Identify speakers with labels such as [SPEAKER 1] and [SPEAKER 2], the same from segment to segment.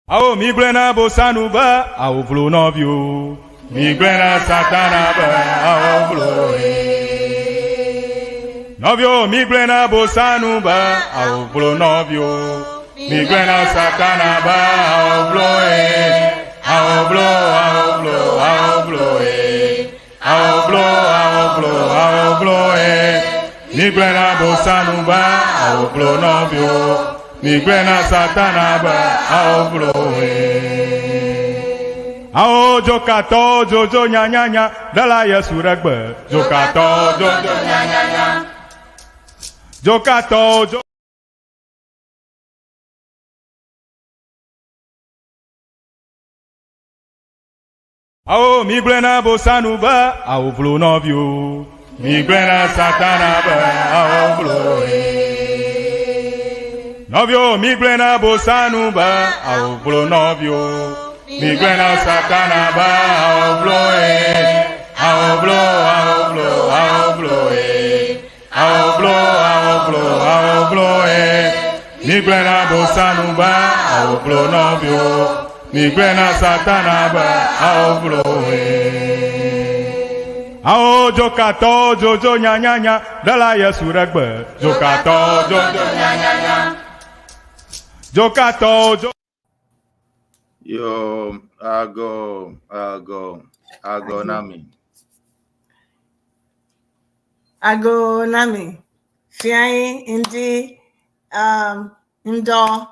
[SPEAKER 1] Awo mi gblɔe na bosanu be awo vlo nɔviwo. Mi gblɔe na satana be awo vlo nɔviwo. Mi gblɔe na bosanu be awo vlo nɔviwo. Mi gblɔe na satana be awo vlo awo vlo awo vlo awo vlo awo vlo awo vlo awo vlo Mi gblɔe na bosanu be awo vlo nɔviwo. Mi gblɔe na satana be awo vlo Awo dzokatɔwo dzodzo nyanyanya ɖela Yesu ɖe gbe. Dzokatɔwo dzodzo nyanyanya. Dzokatɔwo dzo. Awo mi gblɔe na bosanu be awo vlo nɔviwo. Mi gblɔe na satana be awo vlo nɔviwo. Mi gblɔe na bosanu be awo vlo nɔviwo. Mi gblɔe na satana be awo vlo awo vlo awo vlo awo vlo awo vlo awo vlo awo vlo Mi gblɔe na bosanu be awo vlo nɔviwo. Mi gblɔe na satana be awo vlo Awo dzokatɔwo dzodzo nyanyanya ɖela Yesu ɖe gbe. Dzokatɔwo dzodzo nyanyanya. Dzokatɔwo dzo.
[SPEAKER 2] Yo, ago, ago, ago nami.
[SPEAKER 3] Ago nami. Fiai, Indi, Ndo,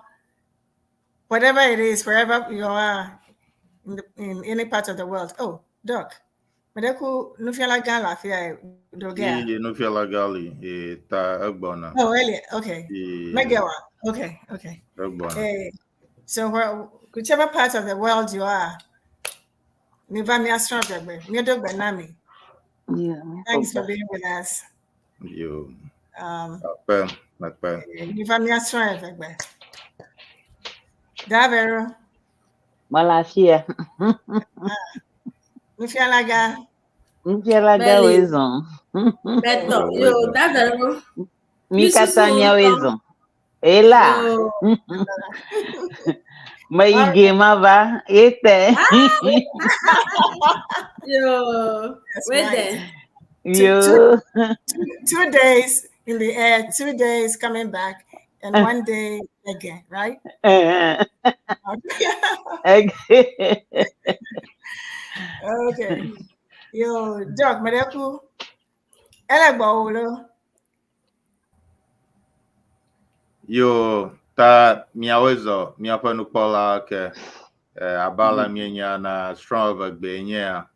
[SPEAKER 3] whatever it is, wherever you are in any part of the world. Oh, Doc. Medeku nufiala gã le afia dogea.
[SPEAKER 2] Iye nufiala gã li e ta egbɔna.
[SPEAKER 3] Oh, really? Okay.
[SPEAKER 2] Iye
[SPEAKER 3] Megewa. Okay, okay.
[SPEAKER 2] egbɔna.
[SPEAKER 3] Hey, so where, whichever part of the world you are, Niva miasrɔ̃ gbegbe, miedo gbe na mi.
[SPEAKER 4] Yeah.
[SPEAKER 3] Thanks for being with us.
[SPEAKER 2] Yo, akpe, akpe.
[SPEAKER 3] Niva miasrɔ̃ gbegbe. Davero,
[SPEAKER 4] Malafia.
[SPEAKER 3] nufiala gã.
[SPEAKER 4] Nufiala gã
[SPEAKER 5] Meli.
[SPEAKER 4] woe zɔn.
[SPEAKER 5] Beto, yo, davero.
[SPEAKER 4] Mi katã
[SPEAKER 5] Misusu
[SPEAKER 4] míawoe
[SPEAKER 5] ŋutɔ.
[SPEAKER 4] zɔn. Ela.
[SPEAKER 5] Yo,
[SPEAKER 4] Meyi ge ma va ete.
[SPEAKER 5] yo,
[SPEAKER 3] That's
[SPEAKER 5] wait
[SPEAKER 3] right.
[SPEAKER 5] there.
[SPEAKER 4] Yo.
[SPEAKER 3] 2 days in the air, 2 days coming back, and one day again, right?
[SPEAKER 4] Okay.
[SPEAKER 3] Okay. Yo, Doc, Medeku, ele gbɔ wo lo.
[SPEAKER 2] Yo, ta miawoe zɔ miaƒe nukpɔla ke abe ale mienya na srɔ̃ eve nyea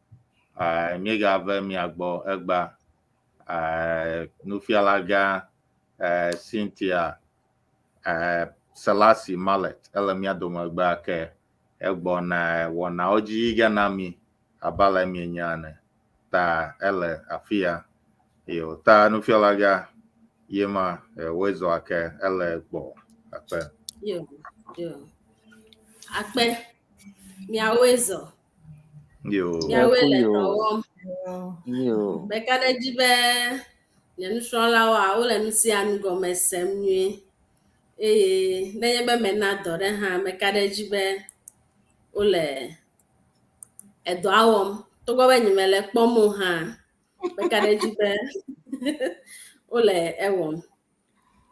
[SPEAKER 2] míegave mia gbɔ egba nufiala gã Cynthia Selasi Mallet ele mía dome egbea ke egbɔna wɔnawo dzi ge na mi abe ale mienya ene ta ele afi ya. Yo, ta nufiala gã ye ma woe zɔ ake ele gbɔ akpe.
[SPEAKER 5] Yo, yo. Akpe, miawoe zɔ.
[SPEAKER 2] Yo.
[SPEAKER 5] Miawoe le
[SPEAKER 4] Yo.
[SPEAKER 5] dɔ wɔm.
[SPEAKER 3] Yo.
[SPEAKER 4] Yo.
[SPEAKER 5] Meka ɖe edzi be nye nusrɔ̃lawoa wole nu sia nu gɔme sem nyuie eye nenye be mena dɔ ɖe hã meka ɖe edzi be wole edɔa wɔm togbɔ be nye mele kpɔm o hã meka ɖe edzi be wole ewɔm.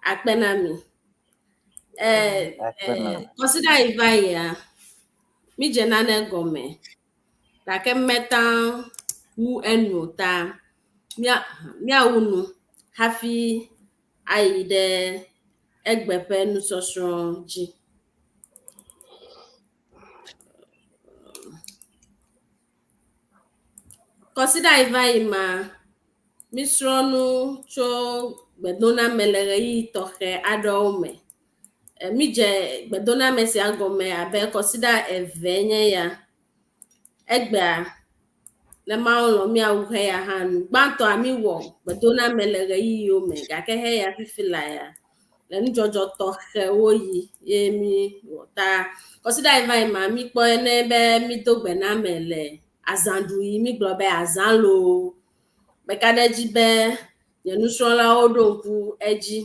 [SPEAKER 5] Akpe na mi.
[SPEAKER 4] Akpe na.
[SPEAKER 5] Kɔsiɖa yi va yia, mi dze nane gɔme gake meta wu enu o ta míawu nu hafi ayi ɖe egbe ƒe nusɔsrɔ̃ dzi. Kɔsiɖa yi va yi ma, mísrɔ̃ nu tso gbedoname le ɣeyiɣi tɔxɛ aɖewo me. Mídze gbedoname sia gɔme abe kɔsiɖa eve nye ya. Egbea, ne Mawu lɔ̃ míawu heya hã nu. Gbãtɔa míwɔ gbedoname le ɣeyiɣiwo me gake heya fifi la ya le nudzɔdzɔ tɔxɛwo yi ye míwɔ ta kɔsiɖa yi va yi ma míkpɔe ne be mído gbe na ame le azãɖuɣi mígblɔ be azã loo. Meka ɖe edzi be nye nusrɔ̃lawo ɖo ŋku edzi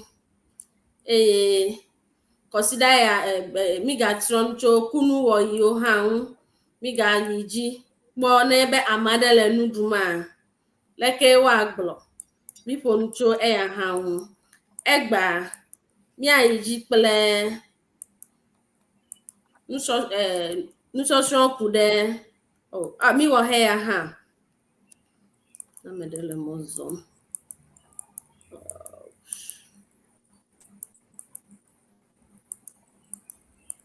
[SPEAKER 5] eye Kɔsiɖa ya e, e, mígatrɔ nu tso kunuwɔɣiwo hã ŋu. Mígayi dzi kpɔ ne be ame aɖe le nu ɖuma, leke woagblɔ. Míƒo nu tso eya hã ŋu. Egbea míayi dzi kple nusɔ e, nusɔsrɔ̃ ku ɖe o a míwɔ heya hã. Ame ɖe le mɔ zɔm.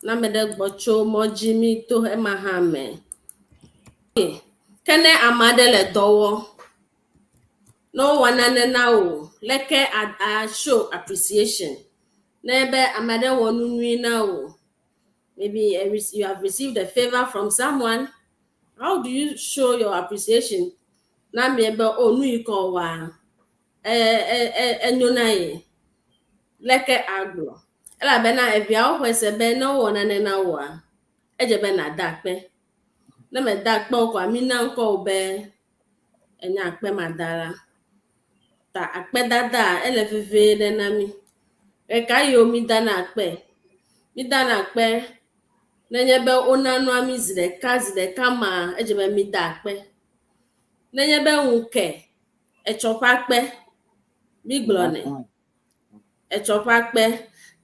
[SPEAKER 5] Ne ame ɖe gbɔ tso mɔ dzi mi to ema hã me. Ke ne ame aɖe le dɔ wɔm, ne wowɔ nane na wò, leke a, a show appreciation? Ne be ame aɖe wɔ nu nyui na wò, maybe you have received a favor from someone, how do you show your appreciation? Na amea be, oh, nu yi ke wòwɔa, e, e, e, enyo na ye. Leke agblɔ? Elabena eviawo xɔe se be ne wowɔ nane na wòa, edze be nàda akpe. Ne mèda akpe o koa, mína ŋkɔ wò be enye akpemadala. Ta akpedada ele vevie ɖe na mí. Ɣekaɣiwo mídana akpe? Mídana akpe nenye be wona nua mí zi ɖeka zi ɖeka ma, edze be mída akpe. Nenye be ŋu ke etsɔ ƒe akpe, mígblɔnɛ. Etsɔ ƒe akpe.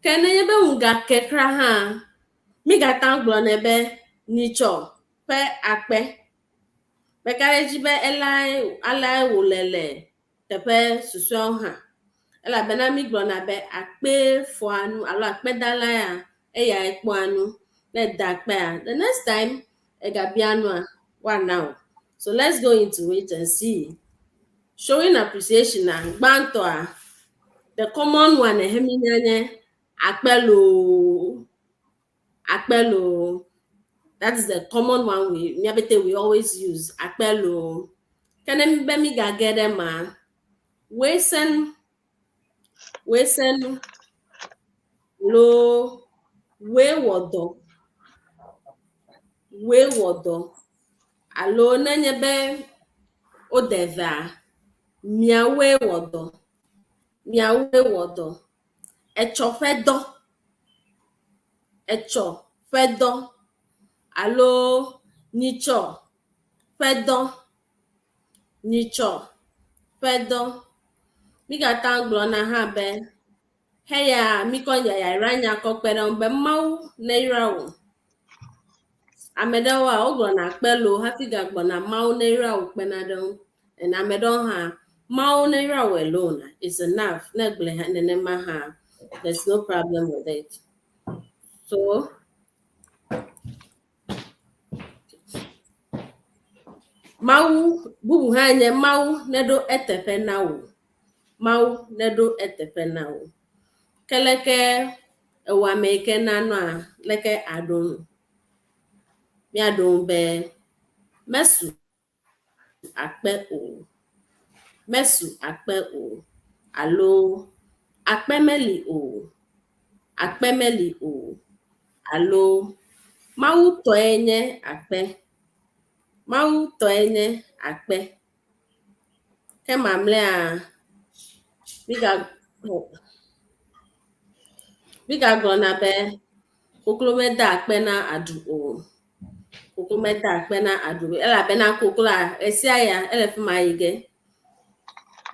[SPEAKER 5] Ke nenye be ŋu gake kura hã, mígate ŋu gblɔnɛ be nyitsɔ ƒe akpe. Meka ɖe edzi be elae aleae wòle le teƒe susɔeawo hã. Elabena mígblɔna be akpee fɔa nu alo akpedala ya eyae kpɔa nu. Ne eda akpea, the next time egabia nua, woana wò. So let's go into it and see. Showing appreciation a gbãtɔa, the common one he mínya nye akpe loo, akpe loo. That is the common one we míabete we always use akpe loo. Ke ne be mígage ɖe ema, woe senu, woe senu loo, woe wɔ dɔ, woe wɔ dɔ alo nenye be wode evea, miawoe wɔ dɔ, miawoe wɔ dɔ. Etsɔ ƒe dɔ, etsɔ ƒe dɔ alo nyitsɔ ƒe dɔ, nyitsɔ ƒe dɔ. Mígate ŋu gblɔna hã be heya míkɔ yayranya kɔ kpe ɖe eŋu be Mawu neyra wò. Ame ɖewoa wogblɔna akpe loo hafi gagblɔna Mawu neyra wò kpena ɖe eŋu. And ame ɖewo hã Mawu neyra wò alone is enough. Ne egblɔe hã nenema hã there's no problem with it. So Mawu bubu hã nye Mawu neɖo eteƒe na wò. Mawu neɖo eteƒe na wò. Ke leke ewɔ ame yi ke nanɔa, leke aɖo ŋu? Míaɖo ŋu be mesu akpe o, mesu akpe o alo akpe meli o, akpe meli o alo Mawu tɔe nye akpe, Mawu tɔe nye akpe. Ke mamlɛa, míga mígagblɔna be koklo meda akpe na aɖu o. Koklo meda akpe na aɖu o elabena kokloa ɣesiaɣia ele fi ma yi ge.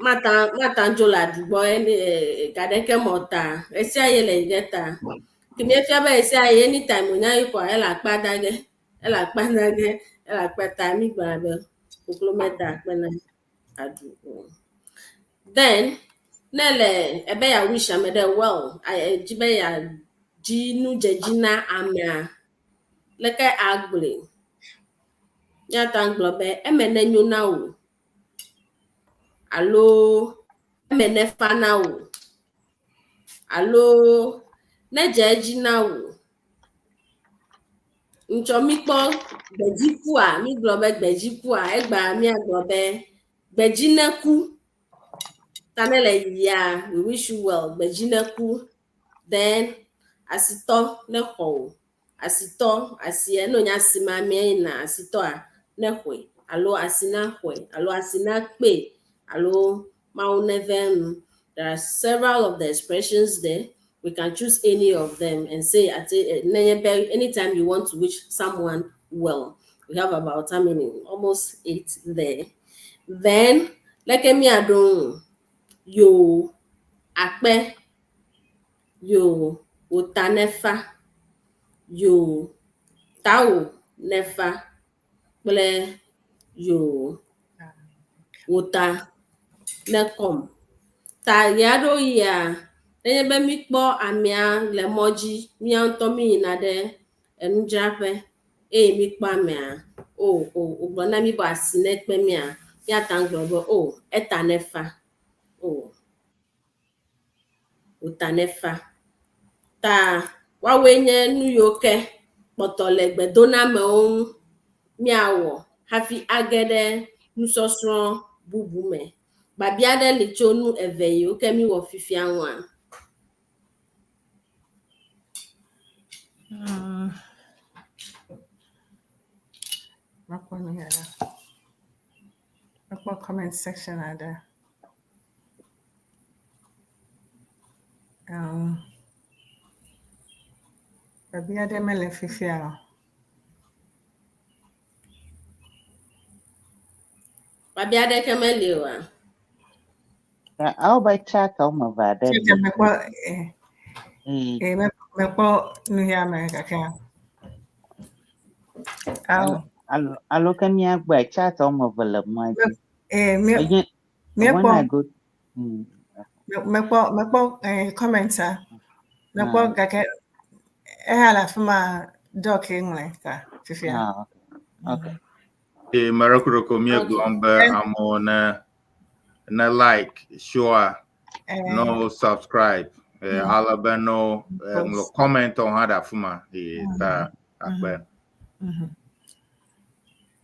[SPEAKER 5] Mata mata dzo le aɖu gbɔ ene gaɖeke me o ta ɣesiaɣi ele yi ge ta. Ke míefia be ɣesiaɣi anytime wònya yi koa ele akpa da ge. Ele akpa da ge. Ele akpa ta mígblɔna be koklo meda akpe na aɖu o. Then ne ele ebe ya wish ame ɖe well, edzi be yeadzi nu dzedzi na amea, leke agblɔe? Míate ŋu agblɔ be eme nenyo na wò alo eme nefa na wò alo nedze edzi na wò. Ŋtsɔ míkpɔ gbedzikua, mígblɔ be gbedzikua, egbea míagblɔ be gbedzi neku. Ta ne le yiyia, we wish you well, gbedzi neku. Then asitɔ nexɔ wò. Asitɔ, asia, ne wònye asi ma amea yina asitɔa nexɔe alo asi naxɔe alo asi nakpee alo Mawu neve enu. There are several of the expressions there. We can choose any of them and say at anytime you want to wish someone well. We have about how many? Almost 8 there. Then, like me adon yo akpe yo otanefa yo tao nefa kple yo wota nekom. Ta ya ɖo ya nenye be míkpɔ amea le mɔ dzi, mía ŋutɔ mí yina ɖe enudzraƒe eye míkpɔ amea, o o wògblɔ na mí be asi nekpe mía, míate ŋu gblɔ be o eta nefa, o wòta nefa. Ta woawoe nye nu yiwo ke kpɔtɔ le gbedonamewo ŋu míawɔ hafi age ɖe nusɔsrɔ̃ bubu me. Biabia aɖe li tso nu eve yiwo ke míwɔ fifia ŋua?
[SPEAKER 3] Makpɔ nu ya ɖa. Makpɔ comment section aɖe. Biabia aɖe mele fifia o.
[SPEAKER 5] Biabia aɖeke meli oa?
[SPEAKER 4] Awo be chat wɔme eve aɖe
[SPEAKER 3] Fifia
[SPEAKER 4] li.
[SPEAKER 3] mekpɔ mekpɔ nu ya me gake. Awo.
[SPEAKER 4] Alo ke míagbɔe chat wɔme eve le mɔa dzi.
[SPEAKER 3] Enye míekpɔ
[SPEAKER 4] when I go,
[SPEAKER 3] mekpɔ comment a. Mekpɔ gake eha le afi ma Doc ŋlɔe ta fifia.
[SPEAKER 4] Ah, okay.
[SPEAKER 2] Okay. Merekuroko míegblɔ be amewo ne like, sure, no subscribe, ale be no ŋlɔ comment hã ɖe afi ma. Ta akpe.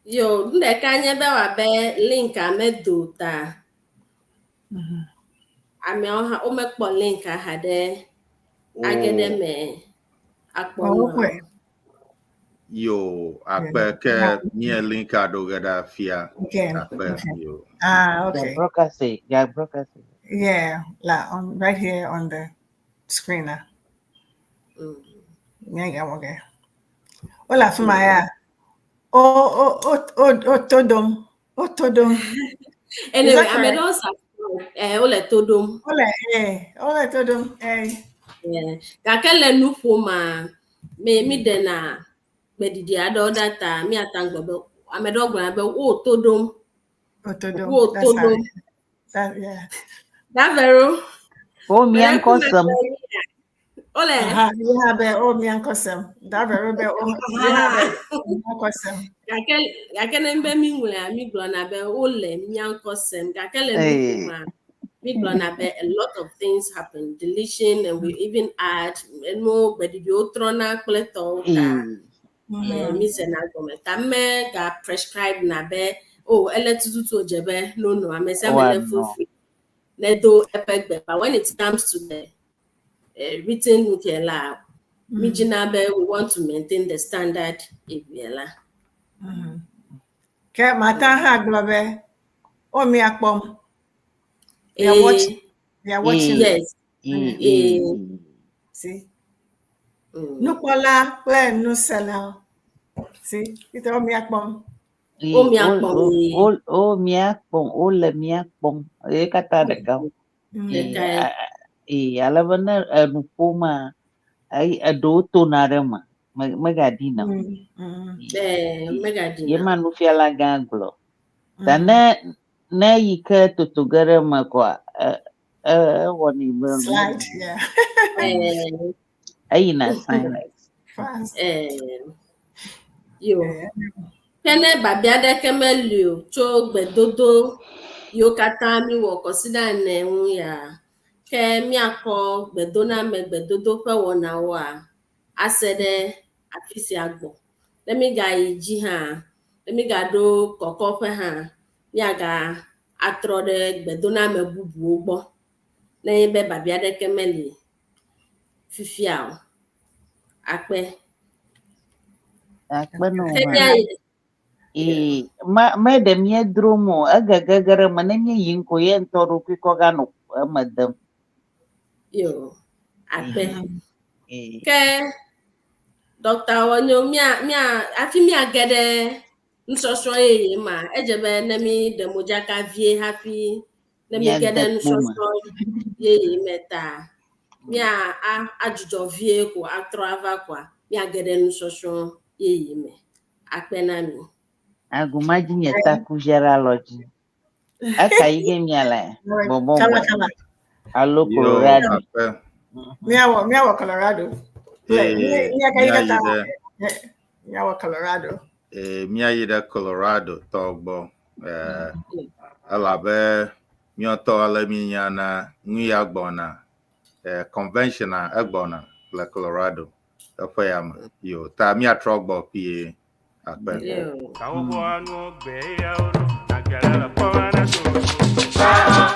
[SPEAKER 5] Yo, nu ɖeka nye be wòabe link a medo ta. Ameawo hã womekpɔ link a haɖe age ɖe me akpɔ
[SPEAKER 3] Oh,
[SPEAKER 5] nua.
[SPEAKER 3] okay.
[SPEAKER 2] Yo, akpe ke mie link a ɖo ge ɖe afia.
[SPEAKER 3] Okay.
[SPEAKER 2] Akpe.
[SPEAKER 3] Okay.
[SPEAKER 2] Yo.
[SPEAKER 3] Ah,
[SPEAKER 4] Okay.
[SPEAKER 3] okay.
[SPEAKER 4] Broadcast it. Yeah, broadcast it.
[SPEAKER 3] Yeah, la on right here on the screen now. Yeah, okay. Hola, fuma ya. Oh, oh, oh, oh, oh, todom. Oh, todom.
[SPEAKER 5] Anyway,
[SPEAKER 3] that
[SPEAKER 5] ame
[SPEAKER 3] correct?
[SPEAKER 5] ɖewo subscribe, wole to ɖom.
[SPEAKER 3] Hola, hola, todom.
[SPEAKER 5] Yeah. Gake le nu ƒoma, mi ɖena gbeɖiɖi aɖewo ɖa ta míate ŋu gblɔ be ame ɖewo gblɔna be wo to ɖom.
[SPEAKER 3] Oh, todom.
[SPEAKER 5] Wo
[SPEAKER 3] That's how.
[SPEAKER 5] todom.
[SPEAKER 3] That, yeah.
[SPEAKER 5] Davero.
[SPEAKER 4] O miankɔ sɛm.
[SPEAKER 5] Ole.
[SPEAKER 3] Aha, yeah, be oh, mi ankosem. That very be oh, yeah, be mi ankosem.
[SPEAKER 5] Gake ne be mi ŋlɔa, mi gblɔna be wole mía ŋkɔ sem. Gake le nu ƒoma, mi gblɔna be a lot of things happen, deletion, and we even add enuwo gbeɖiɖiwo trɔna kple tɔwo ta. Mi sena gɔme. Ta me ga prescribe na be oh ele tututu wòdze be no ame sia ame ne feel free ne do eƒe gbe. But when it comes to the written nuke la, mi dzina be we want to maintain the standard evia la.
[SPEAKER 3] Ke mata hã gblɔ be oh mi akpɔm. They are watching. They are watching.
[SPEAKER 5] Yes.
[SPEAKER 3] See. Nukpɔla kple nusela. See, ite wo mi akpɔm.
[SPEAKER 5] Wo mia kpɔm.
[SPEAKER 4] O mia kpɔm, o le mia kpɔm. Eye katã ɖeka.
[SPEAKER 5] Ɖekae.
[SPEAKER 4] Ale be ne enu ƒoma, eɖewo tona ɖe eme. Megaɖina o.
[SPEAKER 5] Megaɖina.
[SPEAKER 4] Ye ma nufiala gã gblɔ. Ta ne yi ke toto ge ɖe eme koa, ewɔnɛ be
[SPEAKER 3] Slide, yeah.
[SPEAKER 4] Eyina silence.
[SPEAKER 3] Fast.
[SPEAKER 5] Yo. Ke ne biabia aɖeke meli o tso gbedodo yiwo katã míwɔ kɔsiɖa ene ŋu ya, ke míakɔ gbedoname gbedodo ƒe wɔnawoa ase ɖe afi sia gbɔ. Ne mígayi dzi hã, ne mígaɖo kɔkɔƒe hã, míaga atrɔ ɖe gbedoname bubuwo gbɔ. Ne nye be biabia aɖeke meli fifia o. Akpe.
[SPEAKER 4] Akpe na wo
[SPEAKER 5] Ke
[SPEAKER 4] hã.
[SPEAKER 5] míayi
[SPEAKER 4] Me ɖe míedrom o, egege ge ɖe eme ne míeyi ŋko ye ŋutɔ ɖokui kɔ ganɔ eme dem.
[SPEAKER 5] Yo. Akpe. Ke dɔkta wɔnyo mia mia hafi miage ɖe nusɔsrɔ̃ yeye ma edze be ne mi ɖe modzaka vie hafi ne mi ge ɖe nusɔsrɔ̃ yeye me ta mia a adzudzɔ vie ko atrɔ ava koa miage ɖe nusɔsrɔ̃ yeye me. Akpe na mi.
[SPEAKER 4] Agumadzi nye taku ɖe alɔ dzi. Eka yi ge mia le bɔbɔ
[SPEAKER 3] Kaba kaba.
[SPEAKER 4] alo
[SPEAKER 2] Yo,
[SPEAKER 4] Colorado.
[SPEAKER 2] akpe.
[SPEAKER 3] Miawɔ miawɔ Colorado.
[SPEAKER 2] Eh,
[SPEAKER 3] Mia ka yi
[SPEAKER 2] míayi
[SPEAKER 3] kata.
[SPEAKER 2] ɖe
[SPEAKER 3] Miawɔ Colorado.
[SPEAKER 2] eh, míayi ɖe Colorado tɔ gbɔ. Eh, elabe míatɔ ale míenya nu ya gbɔna. Eh, convention a egbɔna le Colorado eƒe ya me. Yo, ta míatrɔ gbɔ kpuie. Akpe.
[SPEAKER 5] Yo.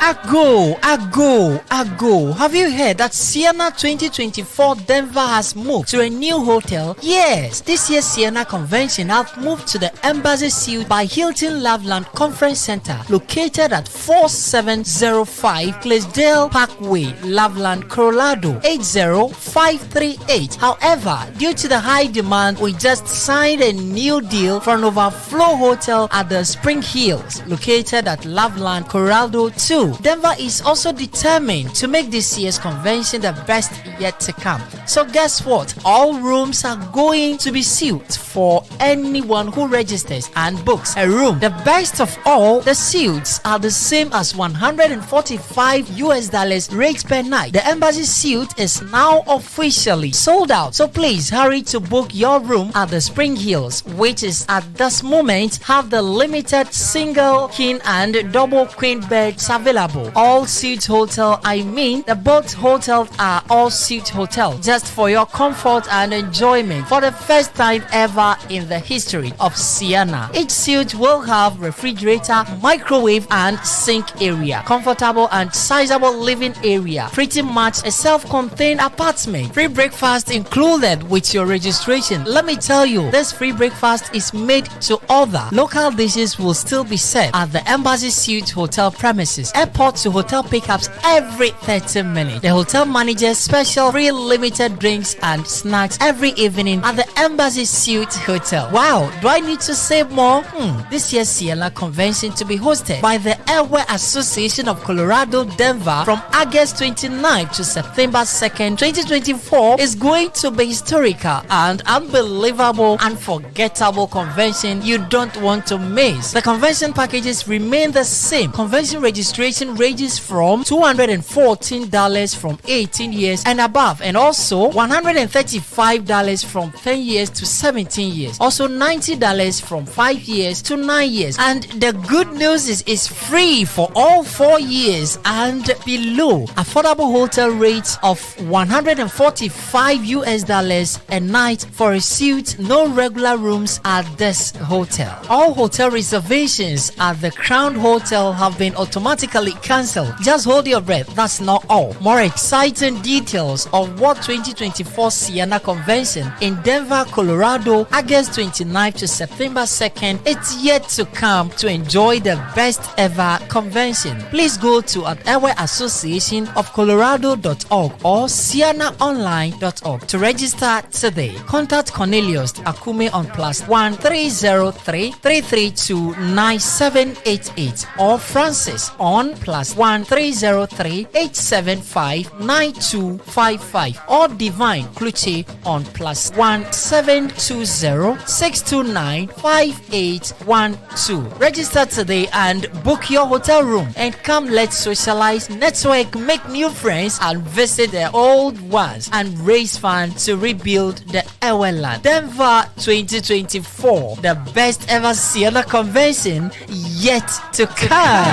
[SPEAKER 6] Ago, Ago, Ago. Have you heard that Ceana 2024 Denver has moved to a new hotel? Yes, this year's Ceana convention have moved to the Embassy Suite by Hilton Loveland Conference Center, located at 4705 Claysdale Parkway, Loveland, Colorado 80538. However, due to the high demand, we just signed a new deal for an overflow hotel at the Spring Hills, located at Loveland, Colorado 2. Denver is also determined to make this year's convention the best yet to come. So guess what? All rooms are going to be sealed for anyone who registers and books a room. The best of all, the suites are the same as 145 US dollars rate per night. The embassy suite is now officially sold out. So please hurry to book your room at the Spring Hills, which is at this moment have the limited single king and double queen beds available. All suite hotel, I mean the both hotels are all suite hotel just for your comfort and enjoyment for the first time ever in the history of Ceana. Each suite will have refrigerator, microwave and sink area, comfortable and sizable living area, pretty much a self-contained apartment. Free breakfast included with your registration. Let me tell you, this free breakfast is made to order. Local dishes will still be served at the Embassy Suite Hotel premises. Airport to hotel pickups every 30 minutes. The hotel manager's special free limited drinks and snacks every evening at the Embassy Suite Hotel. Wow, do I need to say more? This year's Ceana Convention to be hosted by the Ewe Association of Colorado, Denver from August 29th to September 2nd, 2024 is going to be historical and unbelievable, unforgettable convention you don't want to miss. The convention packages remain the same. Convention registration ranges from $214 from 18 years and above, and also $135 from 10 years to 17 years. Also $90 from 5 years to 9 years. And the good news is it's free for all 4 years and below. Affordable hotel rates of $145 US dollars a night for a suite, no regular rooms at this hotel. All hotel reservations at the Crown Hotel have been automatically cancelled. Just hold your breath, that's not all. More exciting details of what 2024 Ceana Convention in Denver, Colorado, August 29th to September 2nd. It's yet to come to enjoy the best ever convention. Please go to at Ewe Association of Colorado.org or ceanaonline.org to register today. Contact Cornelius Akume on +1 303 332 9788 or Francis on +1 303 875 9255 or Divine Kluche on +1 720 629 5812. Register today and book your hotel room and come, let's socialize, network, make new friends and visit the old ones and raise funds to rebuild the Ewe land. Denver 2024, the best ever Ceana convention yet to come.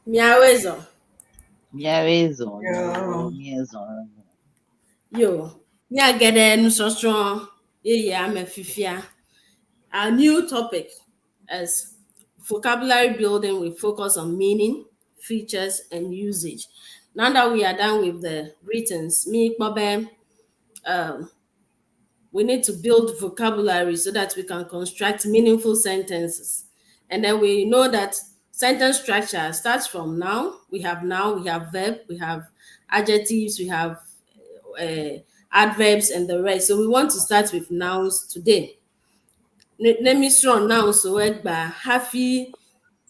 [SPEAKER 5] Miawoe zɔ.
[SPEAKER 4] Míawoe zɔ.
[SPEAKER 3] Yo.
[SPEAKER 4] Míezɔ.
[SPEAKER 5] Yo, míage ɖe nusɔsrɔ̃ yeyea me fifia. Our new topic is Vocabulary building will focus on meaning, features, and usage. Now that we are done with the greetings, me, Bobe, we need to build vocabulary so that we can construct meaningful sentences. And then we know that sentence structure starts from noun. We have noun, we have verb, we have adjectives, we have adverbs, and the rest. So we want to start with nouns today. Ne mísrɔ̃ nouns wo egbea hafi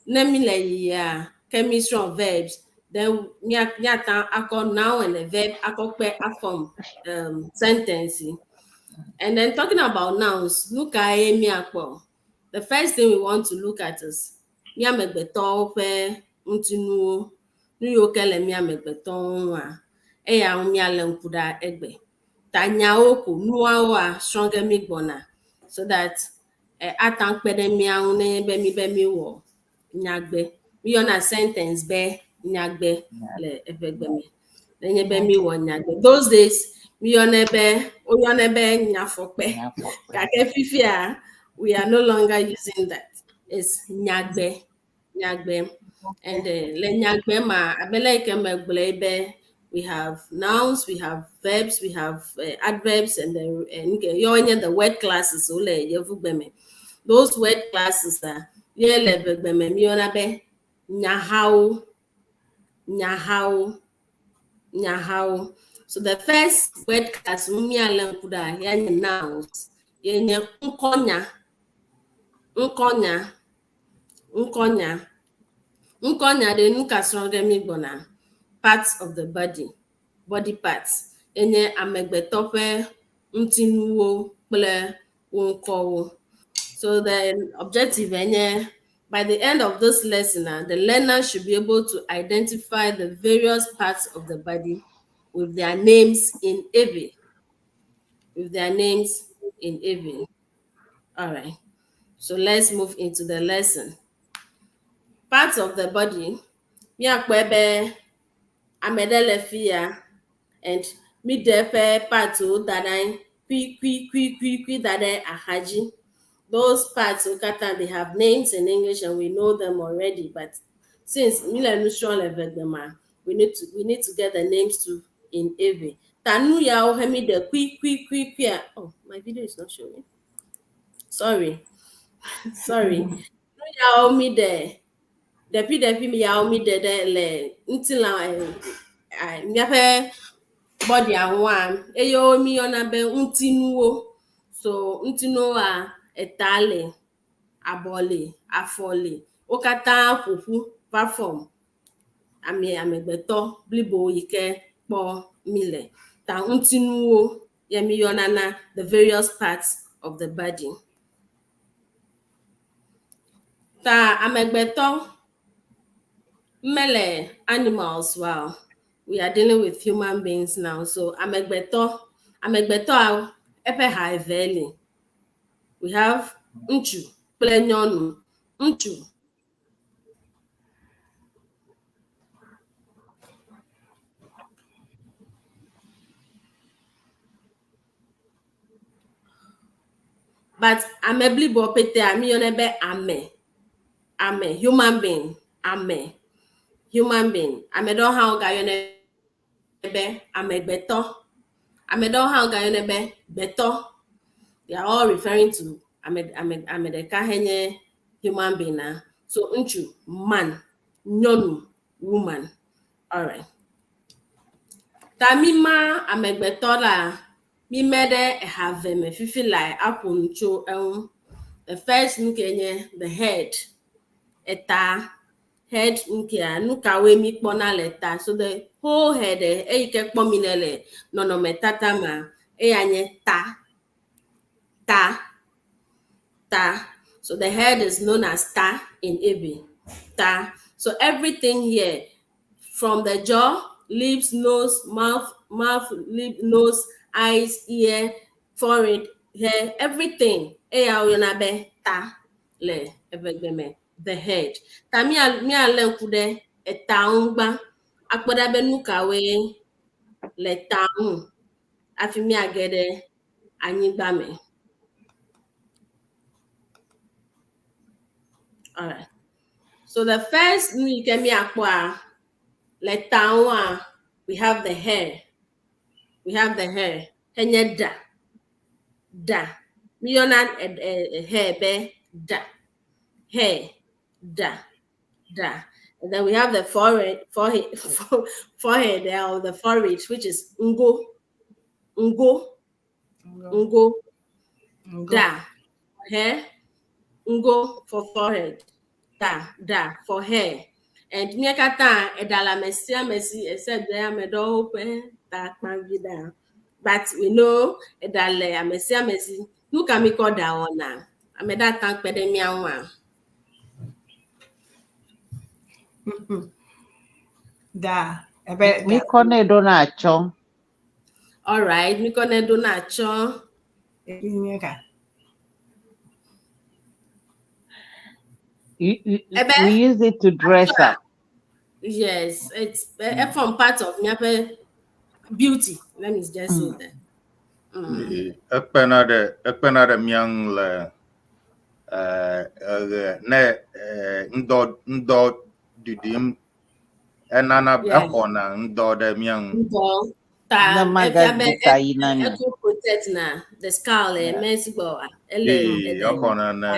[SPEAKER 5] ne mi le yiyia ke mísrɔ̃ verbs then míata akɔ noun and a verb akɔ kpe aform sentence. And then talking about nouns, nu kae míakpɔ? The first thing we want to look at is mía amegbetɔwo ƒe ŋutinuwo. Nu yiwo ke le mía amegbetɔwo ŋua, eya ŋu míalé ŋku ɖa egbe. Ta nyawo ko nuawoa srɔ̃ ge mí gbɔna so that ata kpe ɖe mía ŋu nenye be mí be míwɔ nyagbe. Míyɔna sentence be nyagbe le eʋegbe me. Nenye be míwɔ nyagbe. Those days míyɔnɛ be woyɔnɛ be nyafɔkpe.
[SPEAKER 4] Nyafɔkpe.
[SPEAKER 5] Gake fifia we are no longer using that. It's nyagbe. Nyagbe. And le nyagbe ma abe le yi ke megblɔe be we have nouns, we have verbs, we have adverbs, and the and yɔwo nye the word classes wole yevugbe me. Those word classes a ye le eʋegbe me míyɔna be nyahawo, nyahawo, nyahawo. So the first word class ŋu míalé ŋku ɖa ya nye nouns. Ye nye ŋkɔnya, ŋkɔnya, ŋkɔnya. Ŋkɔnya ɖe nu ka srɔ̃ ge mí gbɔna? Parts of the body, body parts. Enye amegbetɔ ƒe ŋutinuwo kple wo ŋkɔwo. So the objective enye by the end of this lesson, the learner should be able to identify the various parts of the body with their names in Ewe. With their names in Ewe. All right. So let's move into the lesson. Parts of the body. Míakpɔe be ame ɖe le fi ya and míɖe eƒe partswo da ɖe anyi kui kui kui kui kui da ɖe axadzi. Those parts wo katã they have names in English and we know them already, but since mi le nu srɔ̃m le ʋegbe ma, we need to get the names too in Ewe. Ta nu yawo he mi ɖe kui kui kui kuia. Oh, my video is not showing. Sorry. Sorry. Nu yawo mi ɖe ɖevi ɖevi yawo mi ɖe ɖe le ŋutilã míaƒe bɔdia ŋua eye wo mi yɔna be ŋutinuwo. So ŋutinuwoa eta le, abɔ le, afɔ le. Wo katã ƒoƒu va form ame amegbetɔ blibo yi ke kpɔ mi le. Ta ŋutinuwo ye mi yɔna na the various parts of the body. Ta amegbetɔ mele animals wow. We are dealing with human beings now. So amegbetɔ amegbetɔa eƒe ha eve li. We have ŋutsu kple nyɔnu. Ŋutsu but ame bliboa ƒetea mi yɔnɛ be ame. Ame, human being, ame, human being. Ame ɖewo hã wogayɔnɛ be amegbetɔ. Ame ɖewo hã wogayɔnɛ be gbetɔ. They are all referring to ame ame ame ɖeka henye human being na. So ŋutsu man, nyɔnu woman. Alright. Ta mi ma amegbetɔ la, mi me ɖe eha ve me fifi lae aƒo nu tso eŋu. The first nu ke nye the head. Eta. Head nkea nu kawoe mi kpɔna le ta. So the whole head eyi ke kpɔ mi le le nɔnɔmetata ma eya nye ta. Ta. Ta. So the head is known as ta in Ewe. Ta. So everything here from the jaw, lips, nose, mouth, lip, nose, eyes, ear, forehead, hair, everything. Eya woyɔna be ta le eʋegbe me. The head. Ta míalé ŋku ɖe eta ŋu gbã. Akpɔ ɖa be nu kawoe le ta ŋu hafi míage ɖe anyigba me. Alright. So the first nu yi ke míakpɔa le ta ŋua, we have the hair. We have the hair. Enye ɖa. Ɖa. Míyɔna hair be ɖa. Hair. Ɖa. Ɖa. And then we have the forehead there, or the forehead, which is ŋgo. Ŋgo. Ŋgo.
[SPEAKER 3] Ŋgo.
[SPEAKER 5] Ɖa. Hair. Ŋgo for forehead. Ta. Ɖa for hair. And mía katã eɖa le ame sia ame si except be ame ɖewo ƒe ta kpa vi ɖa. But we know eɖa le ame sia ame si. Nu ka mi kɔ ɖa wɔna? Ame ɖe ate kpe ɖe mía ŋua?
[SPEAKER 3] Da. Ebe
[SPEAKER 4] Mi kɔ ne ɖo na atsɔ.
[SPEAKER 5] All right, mi kɔ ne ɖo na atsɔ.
[SPEAKER 3] Nye ka.
[SPEAKER 5] Ebe
[SPEAKER 4] We use it to dress up.
[SPEAKER 5] Yes, it's a form part of míaƒe beauty. Let me just say that.
[SPEAKER 2] Ekpena ɖe mía ŋu le eɣe ne ŋdɔ ɖiɖim enana exɔna ŋdɔ ɖe mía ŋu.
[SPEAKER 5] Ŋdɔ ta
[SPEAKER 4] Ne
[SPEAKER 5] efia
[SPEAKER 4] magaɖu
[SPEAKER 5] be
[SPEAKER 4] ta yi na mi.
[SPEAKER 5] eko protect na the skull mesi gbɔ ele
[SPEAKER 2] Ee,
[SPEAKER 5] ele
[SPEAKER 2] exɔna ne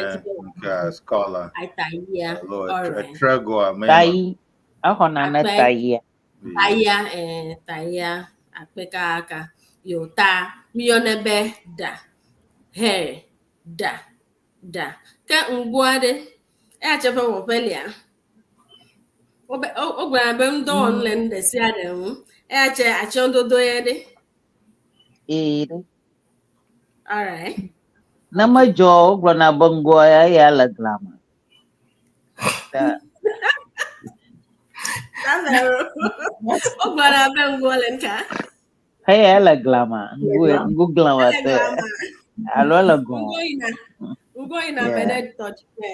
[SPEAKER 2] nke scholar
[SPEAKER 5] ta yia.
[SPEAKER 2] alo
[SPEAKER 5] All right.
[SPEAKER 2] etregoa me
[SPEAKER 4] Ta yi. Exɔna ne
[SPEAKER 5] Akpe.
[SPEAKER 4] ta yia.
[SPEAKER 5] Taya taya akpe kaka yo ta miyɔnɛ be ɖa hair ɖa ɖa ke ŋgo aɖe eya tse ƒe wɔƒe lia wobe wogblɔna be ŋdɔwɔnu le nu ɖe sia ɖe ŋu eya tse atsyɔ̃dodo ye ɖe.
[SPEAKER 4] Ee ɖe.
[SPEAKER 5] All right.
[SPEAKER 4] Ne medzɔ o, wogblɔna be ŋgoa eya le glã me. Ta
[SPEAKER 5] Wogblɔna be ŋgo le ŋka.
[SPEAKER 4] Eya le glã me. Ŋgo
[SPEAKER 3] Le glã me.
[SPEAKER 4] ŋgo glã wa
[SPEAKER 5] Ele
[SPEAKER 4] te
[SPEAKER 5] glã me.
[SPEAKER 4] alo ele gɔ̃.
[SPEAKER 5] Ŋgo yina ŋgo yina me ɖe tɔ dzi pɛ.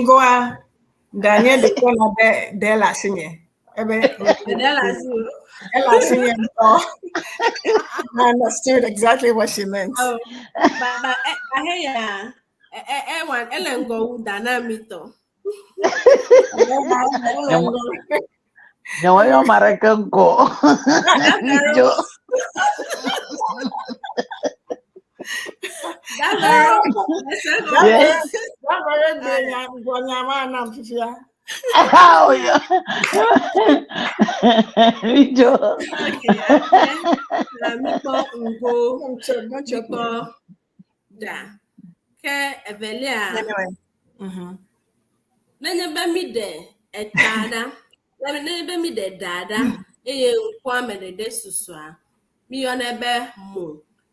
[SPEAKER 3] Ngoa danye ɖeke na be ɖe le asinye. Ebe
[SPEAKER 5] Ɖe le asiwò.
[SPEAKER 3] ele asinye ŋutɔ. I understood exactly what she meant.
[SPEAKER 5] Oh, ba ba heya e e e ele ŋgɔ wu da na mi tɔ.
[SPEAKER 3] Ele ŋgɔ.
[SPEAKER 4] Nye meyɔ ame aɖeke ŋkɔ. Dzo.
[SPEAKER 5] Davero.
[SPEAKER 4] Yes.
[SPEAKER 3] Davero gbe nya gbɔ nya ma nam fifia.
[SPEAKER 4] Oh, yeah. Dzo.
[SPEAKER 5] Okay, akpe. Na mi kpɔ ŋgo,
[SPEAKER 3] Don't choke, don't
[SPEAKER 5] mi
[SPEAKER 3] choke me.
[SPEAKER 5] kpɔ ɖa. Ke evelia,
[SPEAKER 3] Anyway.
[SPEAKER 5] Nenye be mi ɖe eta ɖa, nenye be mi ɖe ɖa ɖa eye ŋkua me ɖeɖe susɔa, mi yɔnɛ be mo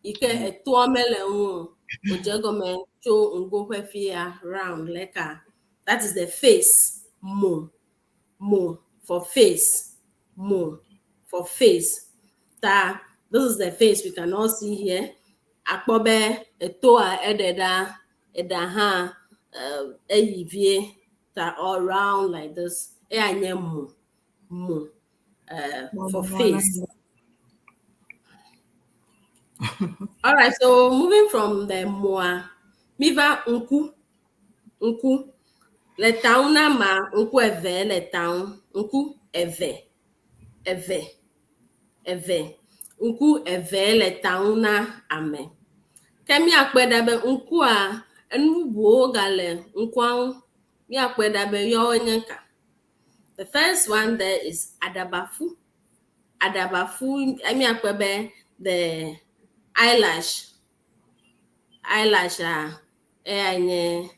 [SPEAKER 5] yi ke etoa mele ŋu o. Wòdze egɔme tso ŋgo ƒe fia round like a that is the face. Mo. Mo for face. Mo for face. Ta this is the face we can all see here. Akpɔ be etoa eɖe ɖa, eɖa hã eyi vie ta all round like this. Eya nye mo. Mo for face. All right, so moving from the moa, miva ŋku, ŋku. Le ta ŋu na ma ŋku eve le ta ŋu. Ŋku eve, eve, eve. Ŋku eve le ta ŋu na ame. Ke míakpɔe ɖa be ŋkua, enu bubuwo gale ŋkua ŋu. Míakpɔe ɖa be yawoe nye ka. The first one there is aɖabafu. Aɖabafu, míakpɔe be the eyelash. Eyelash a eyae nye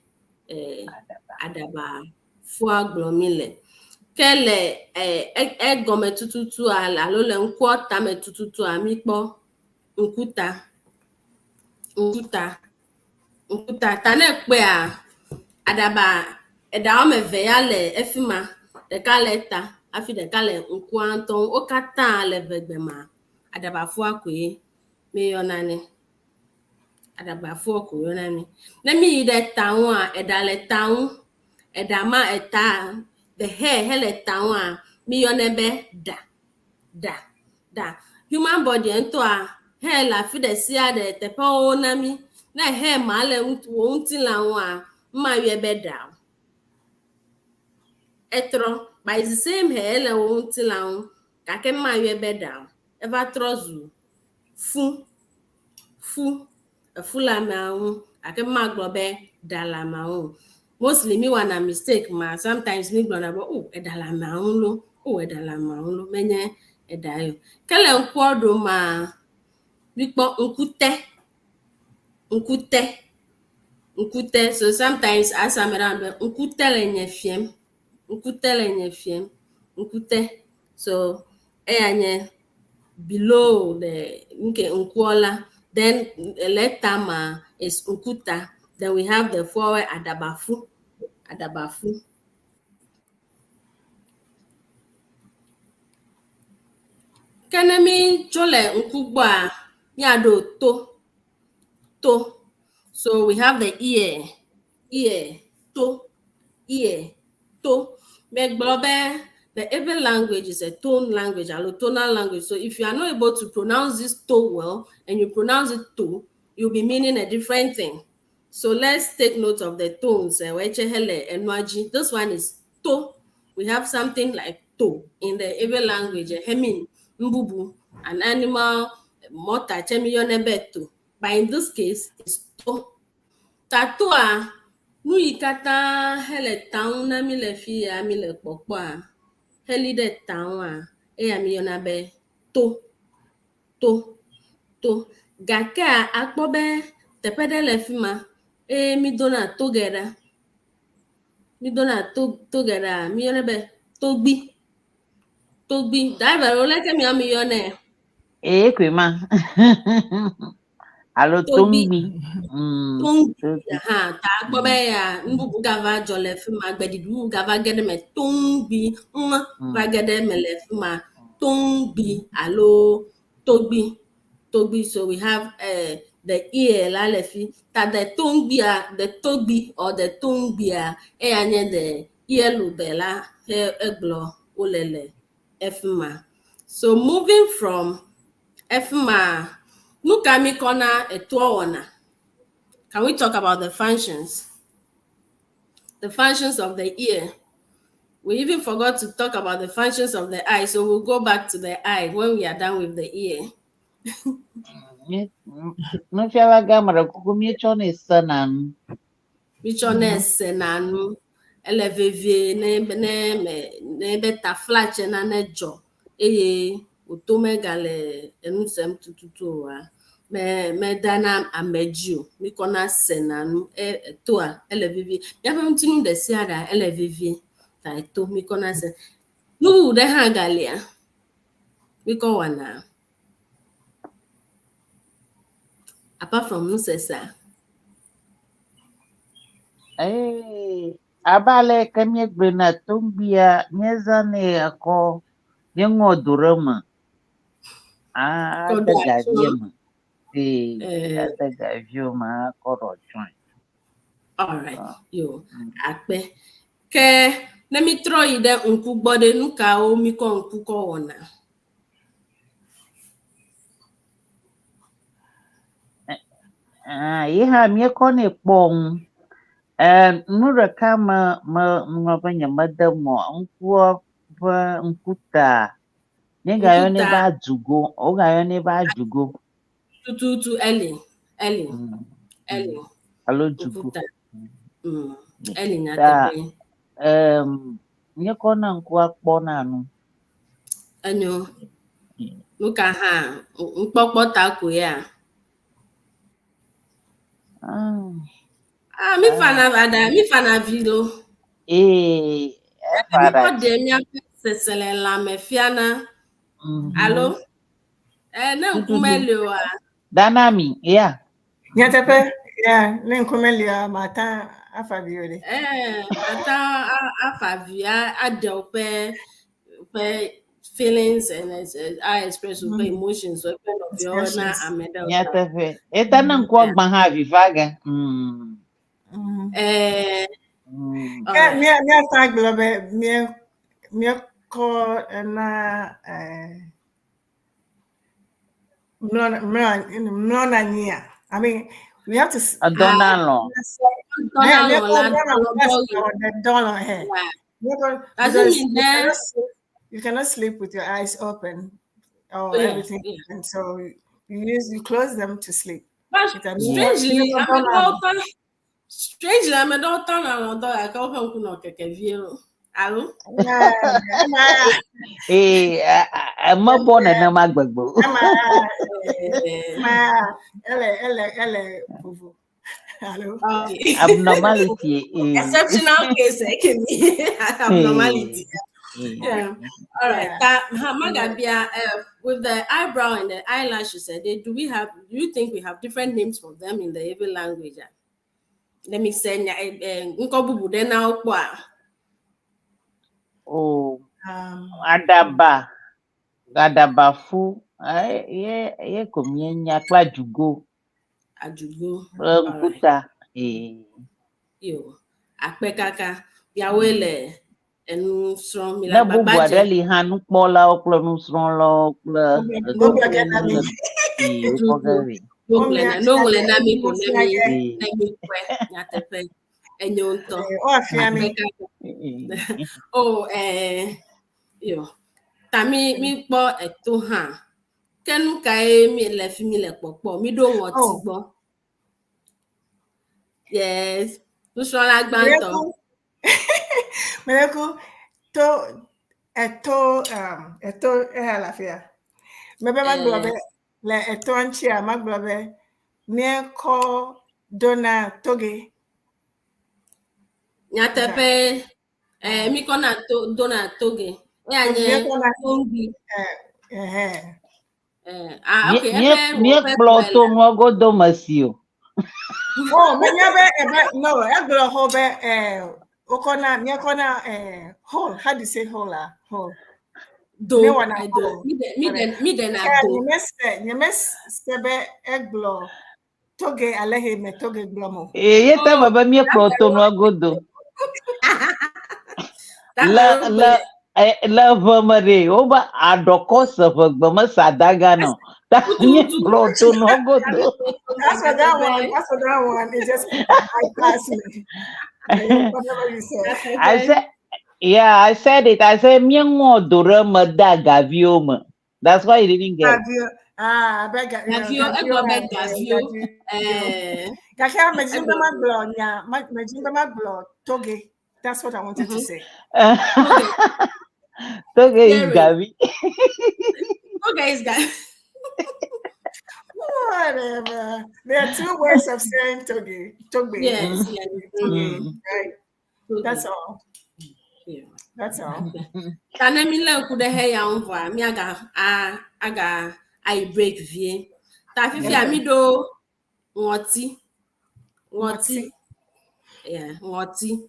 [SPEAKER 5] aɖabafua gblɔm mi le. Ke le egɔme tututua alo le ŋkua tame tututua míkpɔ ŋkuta. Ŋkuta. Ŋkuta. Ta ne ekpɔea, aɖaba eɖa woame eve ya le efi ma. Ɖeka le eta hafi ɖeka le ŋkua ŋutɔ ŋu. Wo katã le ʋegbe ma, aɖabafua koe míeyɔna nɛ. Aɖabafua ko woyɔna nɛ. Ne míyi ɖe ta ŋua, eɖa le ta ŋu. Eɖa ma eta the hair hele ta ŋua, míyɔnɛ be ɖa. Ɖa. Ɖa. Human body ŋutɔa, hair le afi ɖe sia ɖe teƒewo na mí. Ne hair ma le wò ŋutilã ŋua, mayɔe be ɖa o. Etrɔ but it's the same hair ele wò ŋutilã ŋu gake mayɔe be ɖa o. Eva trɔ zu fu fu efu le amea ŋu gake magblɔ be ɖa le amea ŋu o. Mostly mi wɔna mistake ma sometimes mi gblɔna be oh eɖa le amea ŋu lo oh eɖa le amea ŋu lo menye eɖa ye o. Ke le ŋkua ɖomaa mikpɔ ŋkute ŋkute ŋkute so sometimes ase ame ɖe be ŋkute le nye fiem ŋkute le nye fiem ŋkute so eya nye below the nke ŋkua la then le tama is ŋkuta then we have the four adabafu adabafu. Ke ne mi tso le ŋku gbɔa míaɖo to to so we have the ear ear to ear to megblɔ be the Ewe language is a tone language alo tonal language so if you are not able to pronounce this to well and you pronounce it to you'll be meaning a different thing so let's take note of the tones wetse hele enua dzi this one is to we have something like to in the Ewe language hemin mbubu an animal mɔta tse mi yɔnɛ be to but in this case it's to tatoa nu yi katã hele ta ŋu na mi le fi ya mi le kpɔkpɔa heli ɖe ta ŋua eya mi yɔna be to to to gakea akpɔ be teƒe ɖe le fi ma eye mi dona toge ɖa mi dona to toge ɖa mi yɔnɛ be togbi togbi driver wo leke mia mi yɔnɛ
[SPEAKER 4] Ee koe ma. Alo
[SPEAKER 5] togbi
[SPEAKER 4] tongbi.
[SPEAKER 5] Tongbi
[SPEAKER 4] Togbi.
[SPEAKER 5] hã ta akpɔ be ya nu bubu gava dzɔ le fi ma gbeɖiɖi bubu gava ge ɖe eme tongbi ŋ va ge ɖe eme le fi ma tongbi alo togbi togbi so we have the ear la le fi ta the tongbia the togbi or the tongbia eya nye the earlobe la he egblɔ wole le efi ma so moving from efi ma nu ka mi kɔna etoa wɔna can we talk about the functions the functions of the ear we even forgot to talk about the functions of the eye so we'll go back to the eye when we are done with the ear
[SPEAKER 4] Nufiala gã me ɖe kuku míetsɔnɛ sena nu.
[SPEAKER 5] Mitsɔnɛ sena nu ele vevie ne ne me ne be taflatse nane dzɔ eye wòto megale enu sem tututu oa me medana ame dzi o mikɔna sena nu e etoa ele vevie míaƒe ŋutinu ɖe sia ɖea ele vevie ta eto mikɔna se nu bubu ɖe hã galia mikɔ wɔna apart from nusesea.
[SPEAKER 4] Ee, abe ale ke míegblɔe na tongbia, míezãnɛ akɔ míeŋɔ do ɖe eme.
[SPEAKER 5] Kɔ
[SPEAKER 4] Ade
[SPEAKER 5] ɖo
[SPEAKER 4] gavi
[SPEAKER 5] atsyɔ̃.
[SPEAKER 4] eme. Ee,
[SPEAKER 5] Eh,
[SPEAKER 4] ade gavi eme akɔ ɖo atsyɔ̃e.
[SPEAKER 5] all right, yo, akpe. Ke ne mi trɔ yi ɖe ŋku gbɔ ɖe, nu kawo mi kɔ ŋku kɔ wɔna?
[SPEAKER 4] Ah, ye hã míekɔnɛ kpɔ ŋu. Eh, nu ɖeka me me ŋlɔ be nyemede mɔ ŋkua ƒe ŋkuta. Míegayɔnɛ
[SPEAKER 5] Ŋkuta
[SPEAKER 4] be adugo. Wogayɔnɛ be adugo.
[SPEAKER 5] tututu eli, eli, eli.
[SPEAKER 4] Alo dugo.
[SPEAKER 5] Ŋkuta. Eli
[SPEAKER 4] Ta
[SPEAKER 5] nyateƒe.
[SPEAKER 4] míekɔna ŋkua kpɔna nu.
[SPEAKER 5] Enyo. Nu ka hã ŋkpɔkpɔ ta koe ya?
[SPEAKER 4] Ah,
[SPEAKER 5] Ah, mi fana ada, mi fana vi lo.
[SPEAKER 4] Ee, efa
[SPEAKER 5] Mi
[SPEAKER 4] ɖe
[SPEAKER 5] kɔ
[SPEAKER 4] asi.
[SPEAKER 5] ɖe míaƒe seselelãme fiana. Alo? Eh, ne ŋku
[SPEAKER 4] Tututu.
[SPEAKER 5] meli oa,
[SPEAKER 4] Danami, ya.
[SPEAKER 3] Nyateƒe, ya, ne ŋku melia, mata afa vi o ɖe.
[SPEAKER 5] eh, ata afa vi aɖe woƒe woƒe feelings and a express woƒe emotions woƒe nɔviawo na
[SPEAKER 3] Expressions.
[SPEAKER 5] ame ɖewo.
[SPEAKER 4] Nyateƒe. Eta ne ŋkua gbã hã avi va ge.
[SPEAKER 5] Eh,
[SPEAKER 3] Ke
[SPEAKER 5] alright.
[SPEAKER 3] mía míata gblɔ be mía míekɔ na eh, mlɔna mlɔna anyia. I mean, We have to.
[SPEAKER 4] Edɔna alɔ.
[SPEAKER 5] Dɔna alɔ la
[SPEAKER 3] Dɔna alɔ.
[SPEAKER 5] Does it mean that
[SPEAKER 3] you cannot sleep with your eyes open or yeah, everything, yeah. and so you use you close them to sleep.
[SPEAKER 5] But strangely, I'm a daughter. Strangely, I'm a daughter and a daughter. I can't open up keke vie o. Alo?
[SPEAKER 4] Ee, emebɔ nenema gbegbe o.
[SPEAKER 3] Ele ele ele vovo. Hello.
[SPEAKER 5] Okay.
[SPEAKER 4] Abnormality. Eh.
[SPEAKER 5] Exceptional case, eh, can be abnormality. Yeah. All right. Yeah. Magabia, with the eyebrow and the eyelashes, do we have? Do you think we have different names for them in the Ewe language? Let me say, nkobubu de na okwa.
[SPEAKER 4] Oh, adaba, adabafu, ye ye komienya kple ajugo.
[SPEAKER 5] Ajugo.
[SPEAKER 4] Nkuta. Eh.
[SPEAKER 5] Yo, akpe kaka, yawe le enu srɔ̃ mi
[SPEAKER 4] Ne bubu aɖe li hã nukpɔlawo kple nusrɔ̃lawo kple
[SPEAKER 5] noŋlɔe na mi ko ne mi ne mi kpɔe nyateƒe enyo ŋutɔ. O ɛɛ yo ta mi mi kpɔ eto hã ke nu kae mi le fi mi le kpɔkpɔ mi ɖo ŋɔti gbɔ. Yes nusrɔ̃la gbãtɔ.
[SPEAKER 3] Mereku to eto eto eya le afia. Mebe magblɔ be le etoa ŋutia magblɔ be míekɔ dona toge.
[SPEAKER 5] Nyateƒe eh míkɔna to dona toge. Eya nye tongbi. Eh ah okay.
[SPEAKER 4] Míekplɔ to nua godo me si o.
[SPEAKER 3] Oh, menya be ebe no, egblɔ xɔ be eh wokɔna míekɔna eh hole. How do you say hole ah? Hole.
[SPEAKER 5] Do do mi de mi de na do.
[SPEAKER 3] Nyemese nyemese be egblɔ toge ale he me toge gblɔ mo.
[SPEAKER 4] Ye ta me be míekplɔ to nua godo. Le le le ʋe me ɖe wobe aɖɔkɔ se ʋegbe me sadaga nɔ. Ta míekplɔ to nua godo.
[SPEAKER 3] That's what that one. That's what that one. It just bypassed me. Whatever you said.
[SPEAKER 4] I said, yeah, I said it. I said, míeŋɔ do ɖe me de agaviwo me. That's why you didn't get.
[SPEAKER 3] Gavio. Ah, I beg.
[SPEAKER 5] Gavio, egblɔ be gavio. Eh.
[SPEAKER 3] Gake medzi be magblɔ nya, medzi be magblɔ toge. That's what I wanted to say.
[SPEAKER 4] Toge is gavi.
[SPEAKER 5] Toge is gavi.
[SPEAKER 3] Whatever. There are two ways of saying toge. Toge.
[SPEAKER 5] Yes, yes.
[SPEAKER 3] Toge. Right. That's all.
[SPEAKER 5] Yeah.
[SPEAKER 3] That's all.
[SPEAKER 5] Ta ne mi lé ŋku ɖe heya ŋu vɔa, míaga a aga ayi break vie. Ta fifia mi ɖo ŋɔti. Ŋɔti. Yeah, ŋɔti.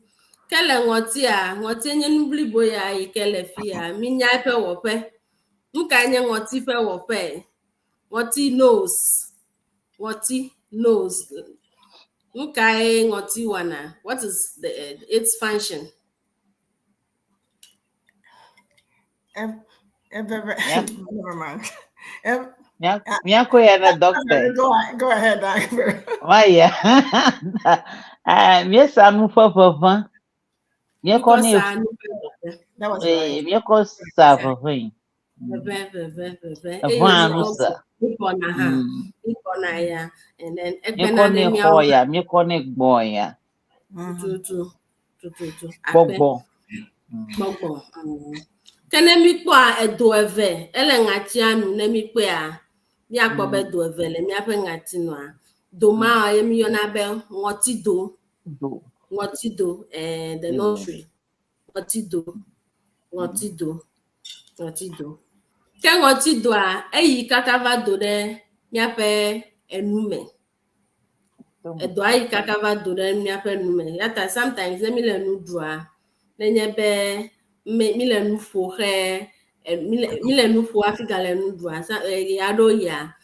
[SPEAKER 5] Ke le ŋɔtia, ŋɔti nye nu blibo ya yi ke le fia. Mi nya eƒe wɔƒe. Nu kae nye ŋɔti ƒe wɔƒe? Ŋɔti nose. Ŋɔti nose. Nu kae ŋɔti wɔna? What is the its function?
[SPEAKER 3] Never mind.
[SPEAKER 4] Míakɔ ya na doctor.
[SPEAKER 3] Go, go ahead, doctor.
[SPEAKER 4] Maya. Míesa nu ƒe ʋeʋẽ. Míekɔ ne
[SPEAKER 3] That was right.
[SPEAKER 4] míekɔ sa ʋeʋẽ.
[SPEAKER 5] Ʋeʋẽ, ʋeʋẽ, ʋeʋẽ.
[SPEAKER 4] Eʋẽa nu sa.
[SPEAKER 5] Míkɔna hã. Míkɔna ya. And then
[SPEAKER 4] Míekɔ
[SPEAKER 5] ekpena
[SPEAKER 4] ne
[SPEAKER 5] ɖe
[SPEAKER 4] xɔ
[SPEAKER 5] míawo
[SPEAKER 4] ya, míekɔ ne gbɔ ya.
[SPEAKER 5] tutu tututu. Akpe
[SPEAKER 4] Gbɔgbɔ.
[SPEAKER 5] gbɔgbɔ. Ke ne míkpɔa edo eve ele ŋatia nu ne míkpɔea míakpɔ be do eve le míaƒe ŋati nua. Do ma ye míyɔna be ŋɔtido.
[SPEAKER 4] Do.
[SPEAKER 5] Ŋɔtido eh, the nostril. Ŋɔtido. Ŋɔtido. Ŋɔtido. Ke ŋɔtidoa eyi kaka va do ɖe míaƒe enu me. Edoa yi kaka va do ɖe míaƒe nu me. Ya ta sometimes ne mi le nu ɖua, nenye be mi le nu ƒo xe mi le nu ƒo hafi gale nu ɖua, ɣe aɖewo yia,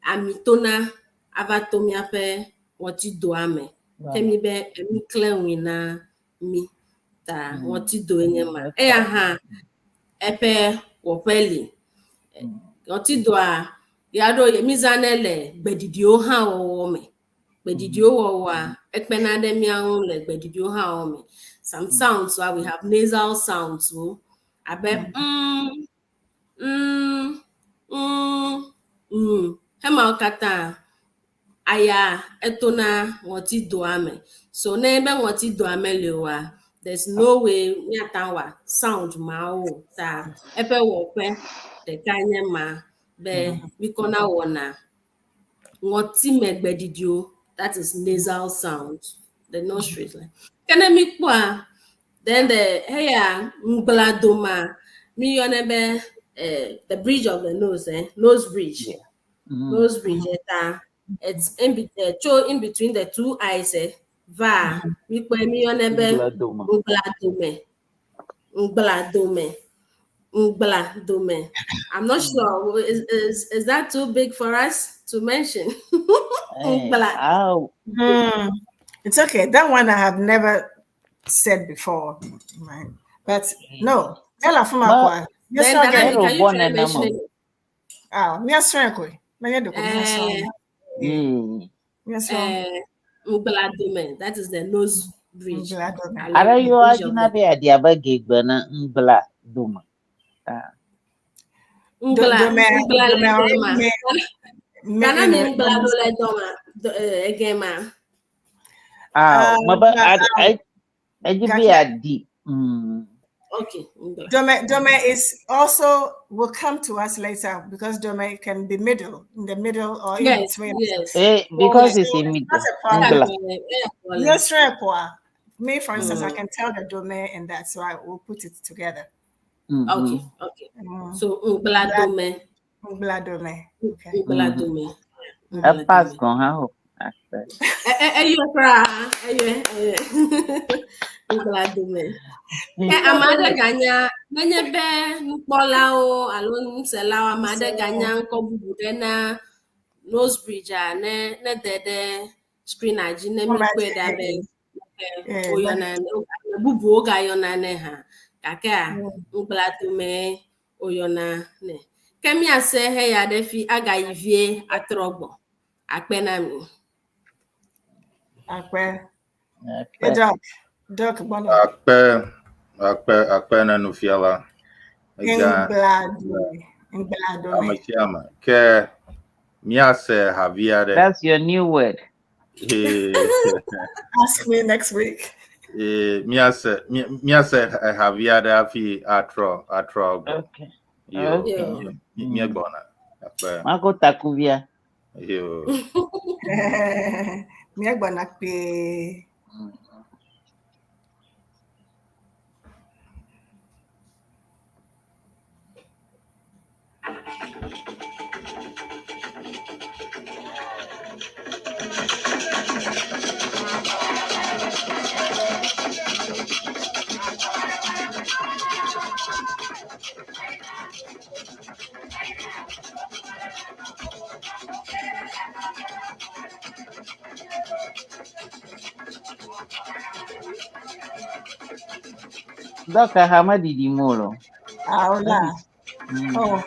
[SPEAKER 5] ami tona ava to míaƒe ŋɔtidoa me. Ke mi be enu klẽ ŋui na mi. Ta ŋɔtidoe nye ma. Eya hã eƒe wɔƒe li. Ŋɔtidoa ɣe aɖewo mi zãnɛ le gbeɖiɖiwo hã wɔwɔ me. Gbeɖiɖiwo wɔwɔa, ekpena ɖe mía ŋu le gbeɖiɖiwo hã wɔwɔ me. Some sounds wa we have nasal sounds wo abe mm, mm, mm, mm. Hemawo katã aya etona ŋɔtidoa me. So ne be ŋɔtidoa meli oa, there's no way míate ŋu awɔ sound mawo o. Ta eƒe wɔƒe ɖeka nye ma be míkɔna wɔna ŋɔtimegbeɖiɖiwo that is nasal sound the nostrils. Ke ne míkpɔa then the heya ŋgbladoma míyɔnɛ be the bridge of the nose eh? Nose bridge.
[SPEAKER 4] Yeah.
[SPEAKER 5] Nose bridge eta it's in be, tso in between the two eyes eh, va míkpɔe míyɔnɛ be
[SPEAKER 4] Ŋgbladome.
[SPEAKER 5] Ŋgbladome. Ŋgbladome. Ŋgbladome. I'm not sure. Is that too big for us to mention? Ŋgbla.
[SPEAKER 4] Ow.
[SPEAKER 3] It's okay. That one I have never said before. Right. But no. Ella fuma
[SPEAKER 4] Ma-
[SPEAKER 3] kwa. Yes,
[SPEAKER 5] Then
[SPEAKER 3] okay.
[SPEAKER 5] Danami, can you
[SPEAKER 4] Born
[SPEAKER 5] try
[SPEAKER 4] and number.
[SPEAKER 5] mentioning it?
[SPEAKER 3] Ah, me asre Me do
[SPEAKER 5] Eh,
[SPEAKER 3] Yes,
[SPEAKER 5] Ŋgbladome. That is the nose bridge.
[SPEAKER 3] Ŋgbladome.
[SPEAKER 5] Alo
[SPEAKER 4] Ara
[SPEAKER 5] the
[SPEAKER 4] yo
[SPEAKER 5] bridge of
[SPEAKER 4] ajina
[SPEAKER 5] the
[SPEAKER 4] be adiaba gegbe na ŋgbladome. Ah.
[SPEAKER 5] Ŋgbla.
[SPEAKER 3] Dome,
[SPEAKER 5] Ŋgbla le
[SPEAKER 3] dome
[SPEAKER 5] dɔma.
[SPEAKER 3] already me,
[SPEAKER 5] Danami
[SPEAKER 3] me,
[SPEAKER 5] ŋgbla ɖo le dɔma. Egema.
[SPEAKER 4] Ah, maba
[SPEAKER 3] but,
[SPEAKER 4] eji be
[SPEAKER 3] Gotcha.
[SPEAKER 4] adi.
[SPEAKER 5] Okay. Ŋgbla.
[SPEAKER 3] Dome is also will come to us later because Dome can be middle, in the middle or in
[SPEAKER 5] Yes,
[SPEAKER 3] between.
[SPEAKER 5] yes.
[SPEAKER 4] Eh, because
[SPEAKER 3] So
[SPEAKER 4] it's in middle.
[SPEAKER 3] not a problem.
[SPEAKER 4] Ŋgbla.
[SPEAKER 3] Yes, right, kwa. Me, for instance, I can tell the dome and that, so I will put it together.
[SPEAKER 5] Okay, okay. So ŋgbladome.
[SPEAKER 3] Ŋgbladome. Okay.
[SPEAKER 5] Ŋgbladome.
[SPEAKER 4] A pass con ha ho.
[SPEAKER 5] Eyɔ kura, eyɔ, eyɔ. Ŋgbladome. Ke ame aɖe ganya nenye be nukpɔlawo alo nuselawo ame aɖe ganya ŋkɔ bubu ɖe na nose bridge a ne ne de ɖe screen-a dzi ne míkpɔe ɖa be woyɔna ame bubuwo gayɔna nɛ hã gakea ŋgbladome woyɔna nɛ. Ke míase heya ɖe fi agayi vie atrɔ gbɔ. Akpe na mi.
[SPEAKER 3] Akpe. Hey, Doc. Doc, bono.
[SPEAKER 2] Akpe, akpe, akpe na nufiala. Ega
[SPEAKER 3] Ŋgbladome. Ŋgbladome.
[SPEAKER 2] ame sia ame. Ke míase havi aɖe.
[SPEAKER 4] That's your new word.
[SPEAKER 2] Eh,
[SPEAKER 3] Ask me next week.
[SPEAKER 2] eh, míase míase havi aɖe hafi atrɔ atrɔ gbɔ.
[SPEAKER 4] Okay.
[SPEAKER 2] Yo,
[SPEAKER 4] Okay.
[SPEAKER 2] míegbɔna. Akpe.
[SPEAKER 4] Mako takuvia.
[SPEAKER 2] Yo.
[SPEAKER 3] Míegbɔna kpuie.
[SPEAKER 4] Doc Hamadi di molo.
[SPEAKER 3] Aola. Oh.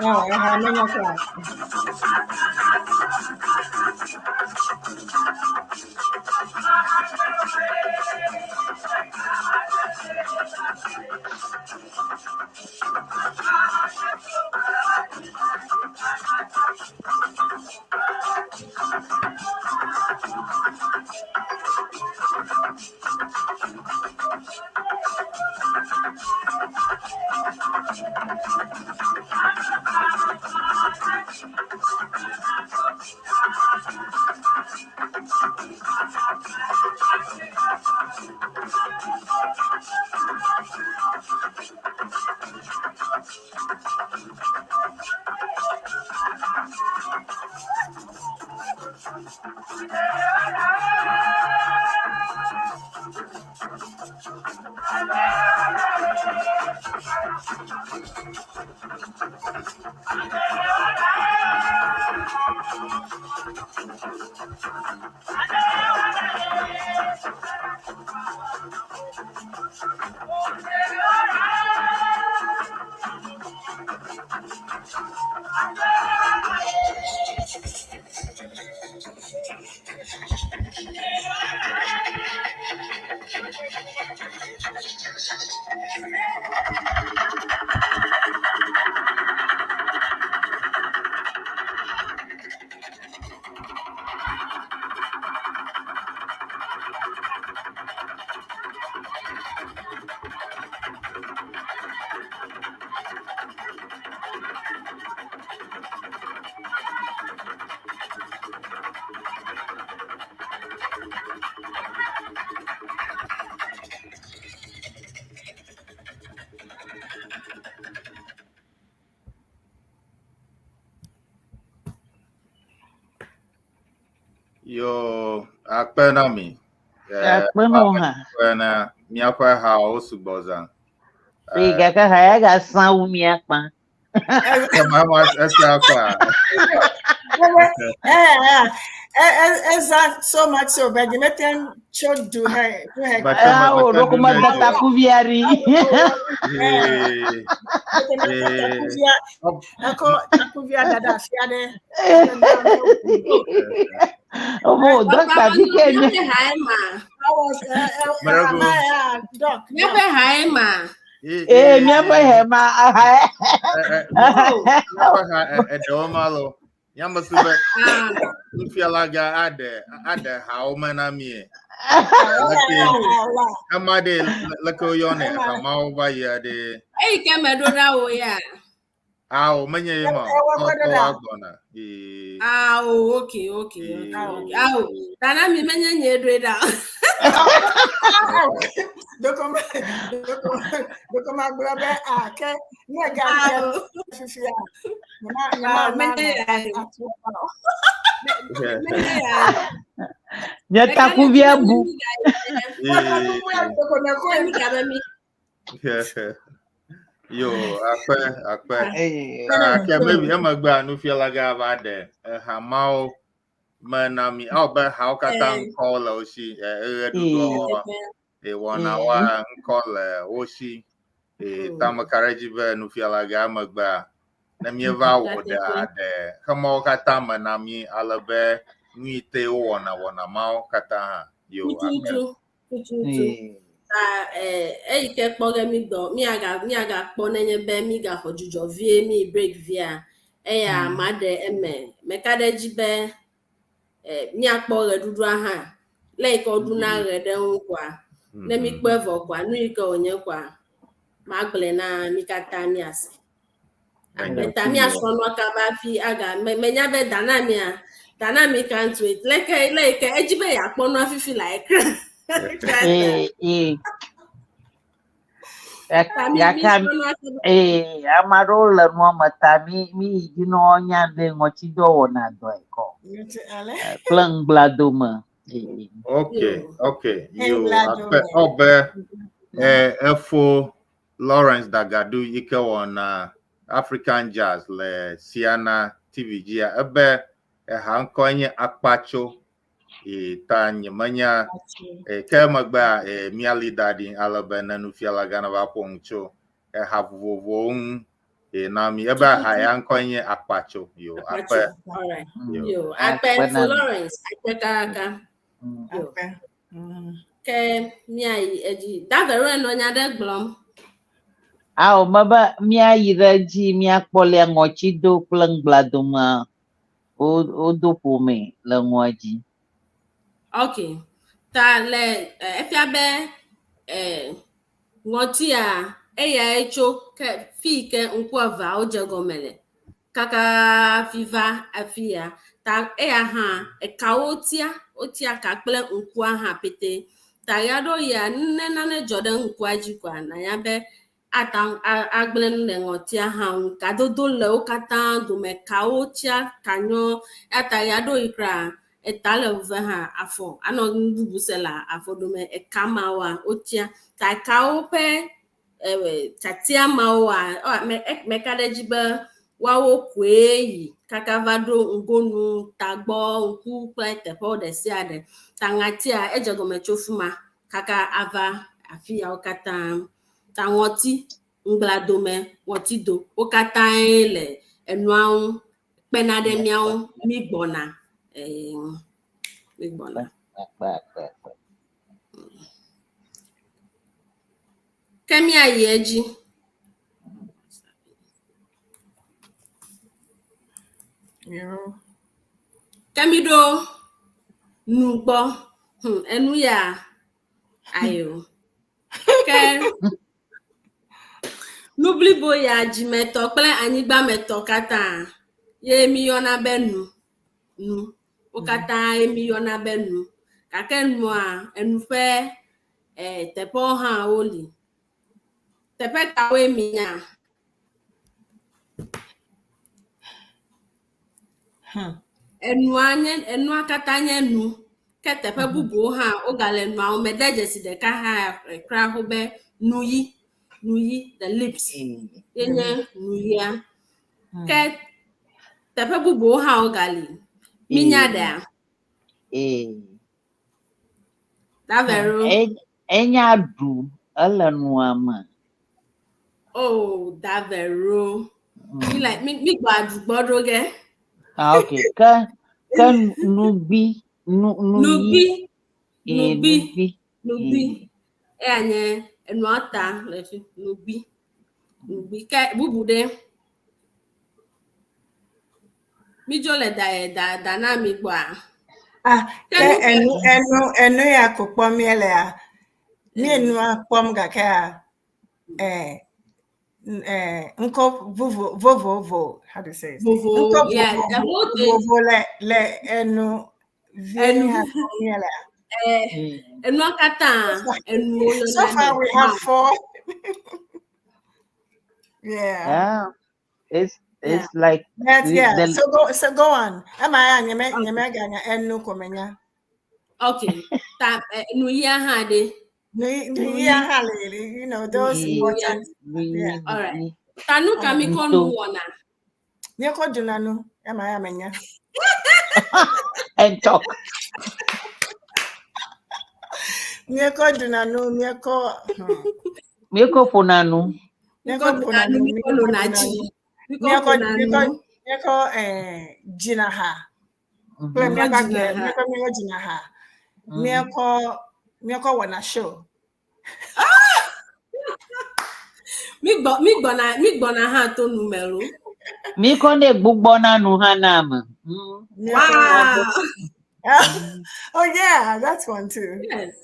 [SPEAKER 3] Oh, I have no class.
[SPEAKER 2] Yo, akpe na mi.
[SPEAKER 4] Akpe na wo hã.
[SPEAKER 2] Akpe na míaƒe hawo sugbɔ zã.
[SPEAKER 4] Ee, gake ha ya gasã wu mía kpa.
[SPEAKER 2] Mama esia kpa.
[SPEAKER 3] Eza so much so but nyemete ŋu tso du he du he.
[SPEAKER 4] Awo ɖoko mede takuvia ɖi.
[SPEAKER 3] Eko takuvia dada afi aɖe.
[SPEAKER 4] Omo dɔkta fi ke nye.
[SPEAKER 5] Míaƒe hae ma.
[SPEAKER 4] Ee, míaƒe hae ma.
[SPEAKER 2] Míaƒe ha eɖewo ma lo. Nyamesi be nufiala gã aɖe aɖe hawo me na mie. Leke ema ɖe leke woyɔnɛ hamawo va yia ɖe.
[SPEAKER 5] Eyi ke meɖo ɖa wo ya.
[SPEAKER 2] Ao menye ye ma o. Ɔtɔ agbɔna. Ee.
[SPEAKER 5] Ao okay okay okay okay. Ao tana mi menye nye ɖoe ɖa.
[SPEAKER 3] Doko doko doko magblɔ be a ke ne ga fifia.
[SPEAKER 4] Nye takuvia bu.
[SPEAKER 2] Yo, akpe, akpe. Ke maybe emegbea nufiala gã va ɖe eha mawo me na mi. Awɔ be hawo katã ŋkɔ le wo si. Eɣeɖuɖuawoa, wɔnawoa ŋkɔ le wo si. Tame ka ɖe edzi be nufiala gã emegbea ne míeva wɔ ɖe aɖe xemawo katã me na mí ale be nu yi te wowɔna wɔna mawo katã hã. Yo, akpe.
[SPEAKER 5] Tututu, tututu. Ta eyi ke kpɔ ge mi gbɔ, míaga míagakpɔ nenye be mígaxɔ dzudzɔ vie, mi break via, eya maɖe eme. Meka ɖe edzi be míakpɔ ɣeɖuɖua hã. Le yi ke woɖuna ɣe ɖe ŋu koa, ne míkpɔe vɔ koa, nu yi ke wònye koa, magblɔe na mí katã míase. Eta míasrɔ̃ nua kaba hafi aga menya be Danamia, Danami can't wait. Leke le yi ke edzi be yeakpɔ nua fifi le ekran.
[SPEAKER 4] Ee, ee. Gake ee, ame aɖewo le nua me ta mi mi yi dzi ne woanya be ŋɔtidɔ wɔna dɔe kɔ kple ŋugbladome.
[SPEAKER 2] Okay, okay. Yo, akpe ɔbe efo Lawrence Dagadu yi ke wɔna African Jazz le Siana TV dzia ebe eha ŋkɔe nye Akpatso. E, ta nyemenya e, ke emegbea e, míali da ɖi ale be ne nufiala gã nava ƒo nu tso eha vovovowo ŋu e, na mí. Ebe aha ya ŋkɔe nye Akpatso. Yo, akpe.
[SPEAKER 5] Yo, yo akpe Florence, akpe kakaka. Yo. Ke míayi edzi. Davero enɔ nya ɖe gblɔm.
[SPEAKER 4] Ao, mebe míayi ɖe edzi míakpɔ lea ŋɔtsido kple ŋugbladomea wodo ƒome le nua dzi.
[SPEAKER 5] Ok. Ta le efia be ŋɔtia eyae tso ke fi ke ŋku eveawo dze gɔme le kaka fi va afi ya. Ta eya hã ekawo tia wotia ka kple ŋkua hã pete. Ta ya ɖo ya ne nane dzɔ ɖe ŋkua dzi koa nanya be ate ŋu agblẽ nu le ŋɔtia hã ŋu. Kadodo le wo katã dome, kawo tsia ka nyɔ. Eya ta ɣeaɖewoɣi kura eta le veve hã afɔ anɔ nu bubu se le afɔ dome. Eka mawoa wotsia. Ta ekawo ƒe tiatia mawoa meka ɖe edzi be Woawo koe yi kaka va ɖo ŋgonu, tagbɔ, ŋku kple teƒewo ɖe sia ɖe. Ta ŋatia edze gɔme tso fi ma kaka ava afi yawo katã. Ta ŋɔti, ŋgbladome, ŋɔtido, wo katãe le enua ŋu kpena ɖe mía ŋu mí gbɔna. Ee, mí gbɔna.
[SPEAKER 4] Akpe, akpe, akpe.
[SPEAKER 5] Ke míayi edzi.
[SPEAKER 3] Yo.
[SPEAKER 5] Ke mi ɖo nu gbɔ. Enu ya ayo. Ke nu blibo ya dzimetɔ kple anyigbametɔ katã ye mi yɔna be nu. Nu. Wo katã ye mi yɔna be nu. Gake nua enu ƒe teƒewo hã woli. Teƒe kawoe mi nya? Enua nye enua katã nye nu. Ke teƒe bubuwo hã wogale nuawo me. De dzesi ɖeka hã kura ho be nuyi, nuyi the lips ye nye nuyia. Ke teƒe bubuwo hã wogali. Minya ɖea?
[SPEAKER 4] Ee.
[SPEAKER 5] Davero.
[SPEAKER 4] Enya ɖu ele nua me.
[SPEAKER 5] Oh, Davero. Mi like mi mi gbɔ aɖu gbɔ ɖo ge.
[SPEAKER 4] Ah, okay. Ke ke nugbi nu nuyi.
[SPEAKER 5] Nugbi.
[SPEAKER 4] Ee,
[SPEAKER 5] Nugbi.
[SPEAKER 4] nugbi.
[SPEAKER 5] Nugbi. Eya nye enua ta le fi nugbi. Nugbi. Ke bubu ɖe. Mi dzo le da da da na mi gbɔa.
[SPEAKER 3] Ah,
[SPEAKER 5] Ke
[SPEAKER 3] ke
[SPEAKER 5] nu ka-
[SPEAKER 3] enu enu enu ya ko kpɔm míelea, mí enua kpɔm gakea, eh, ŋkɔ vovo vovovo, how to say it?
[SPEAKER 5] Vovo,
[SPEAKER 3] Ŋkɔ
[SPEAKER 5] yeah,
[SPEAKER 3] vovovo
[SPEAKER 5] the whole thing.
[SPEAKER 3] vovovo le le enu vie
[SPEAKER 5] Enu.
[SPEAKER 3] ya kpɔm míelea.
[SPEAKER 5] Enua katã enuwo yɔna
[SPEAKER 3] So far
[SPEAKER 5] be
[SPEAKER 3] we have
[SPEAKER 5] mouth.
[SPEAKER 3] 4. Yeah.
[SPEAKER 4] Yeah. It's like
[SPEAKER 3] That's, yeah.
[SPEAKER 4] the
[SPEAKER 3] So go on. Ama ya nyeme nyeme ganya enu komenya.
[SPEAKER 5] Okay. Ta nu ya hã ɖe.
[SPEAKER 3] Nu nu ya hã le, you know those important. Yeah.
[SPEAKER 5] All right. Ta nu ka mi kɔ nu wɔna?
[SPEAKER 3] Mi kɔ duna nu. Ama ya menya.
[SPEAKER 4] And talk.
[SPEAKER 3] Mi kɔ duna nu. Mi kɔ.
[SPEAKER 4] Mi kɔ ƒona nu.
[SPEAKER 3] Mi
[SPEAKER 5] Mi
[SPEAKER 3] kɔ
[SPEAKER 5] kɔ
[SPEAKER 3] ƒona
[SPEAKER 5] duna
[SPEAKER 3] nu.
[SPEAKER 5] nu. Mi
[SPEAKER 3] Mi
[SPEAKER 5] kɔ
[SPEAKER 3] kɔ
[SPEAKER 5] lona
[SPEAKER 3] duna
[SPEAKER 5] dzi.
[SPEAKER 3] nu.
[SPEAKER 5] Mi
[SPEAKER 3] Mi
[SPEAKER 5] kɔ
[SPEAKER 3] kɔ
[SPEAKER 5] ƒona
[SPEAKER 3] mi kɔ
[SPEAKER 5] nu.
[SPEAKER 3] mi kɔ dzina ha. Kple
[SPEAKER 5] Mi
[SPEAKER 3] mi
[SPEAKER 5] kɔ
[SPEAKER 3] kɔ
[SPEAKER 5] dzina
[SPEAKER 3] agbe
[SPEAKER 5] ha.
[SPEAKER 3] mi kɔ mi kɔ dzina ha. Mi kɔ mi kɔ wɔna show.
[SPEAKER 5] Mi gbɔ mi gbɔna mi gbɔna hã to nu me lo.
[SPEAKER 4] Mi kɔ ne gbugbɔna nu hã na ame.
[SPEAKER 3] Mi kɔ
[SPEAKER 5] Wow.
[SPEAKER 3] Oh yeah, that's one too.
[SPEAKER 5] Yes.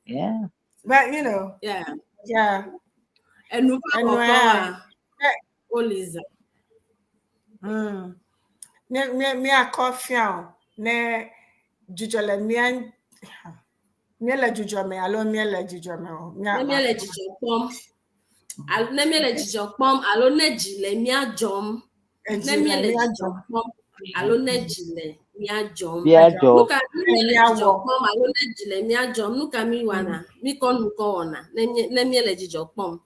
[SPEAKER 4] Yeah.
[SPEAKER 3] But you know.
[SPEAKER 5] Yeah.
[SPEAKER 3] Yeah.
[SPEAKER 5] Enu ƒe
[SPEAKER 3] Enu
[SPEAKER 5] kɔkɔ
[SPEAKER 3] ya.
[SPEAKER 5] a woli zã.
[SPEAKER 3] Mi mi mi akɔ fia o ne dzidzɔ le mía míele dzidzɔ me alo míele dzidzɔ me o.
[SPEAKER 5] Ne míele dzidzɔ kpɔm alo ne míele dzidzɔ kpɔm alo ne dzi le mía dzɔm.
[SPEAKER 3] Edzi
[SPEAKER 5] Ne
[SPEAKER 3] le
[SPEAKER 5] míele
[SPEAKER 3] mía
[SPEAKER 5] dzidzɔ
[SPEAKER 3] dzɔm.
[SPEAKER 5] kpɔm alo ne dzi le mía dzɔm.
[SPEAKER 4] Mía dzɔ.
[SPEAKER 5] Nu ka ne míele
[SPEAKER 3] Mía
[SPEAKER 5] dzidzɔ
[SPEAKER 3] wɔ.
[SPEAKER 5] kpɔm alo ne dzi le mía dzɔm, nu ka mi wɔna? Mi kɔ nu kɔ wɔna ne ne míele dzidzɔ kpɔm.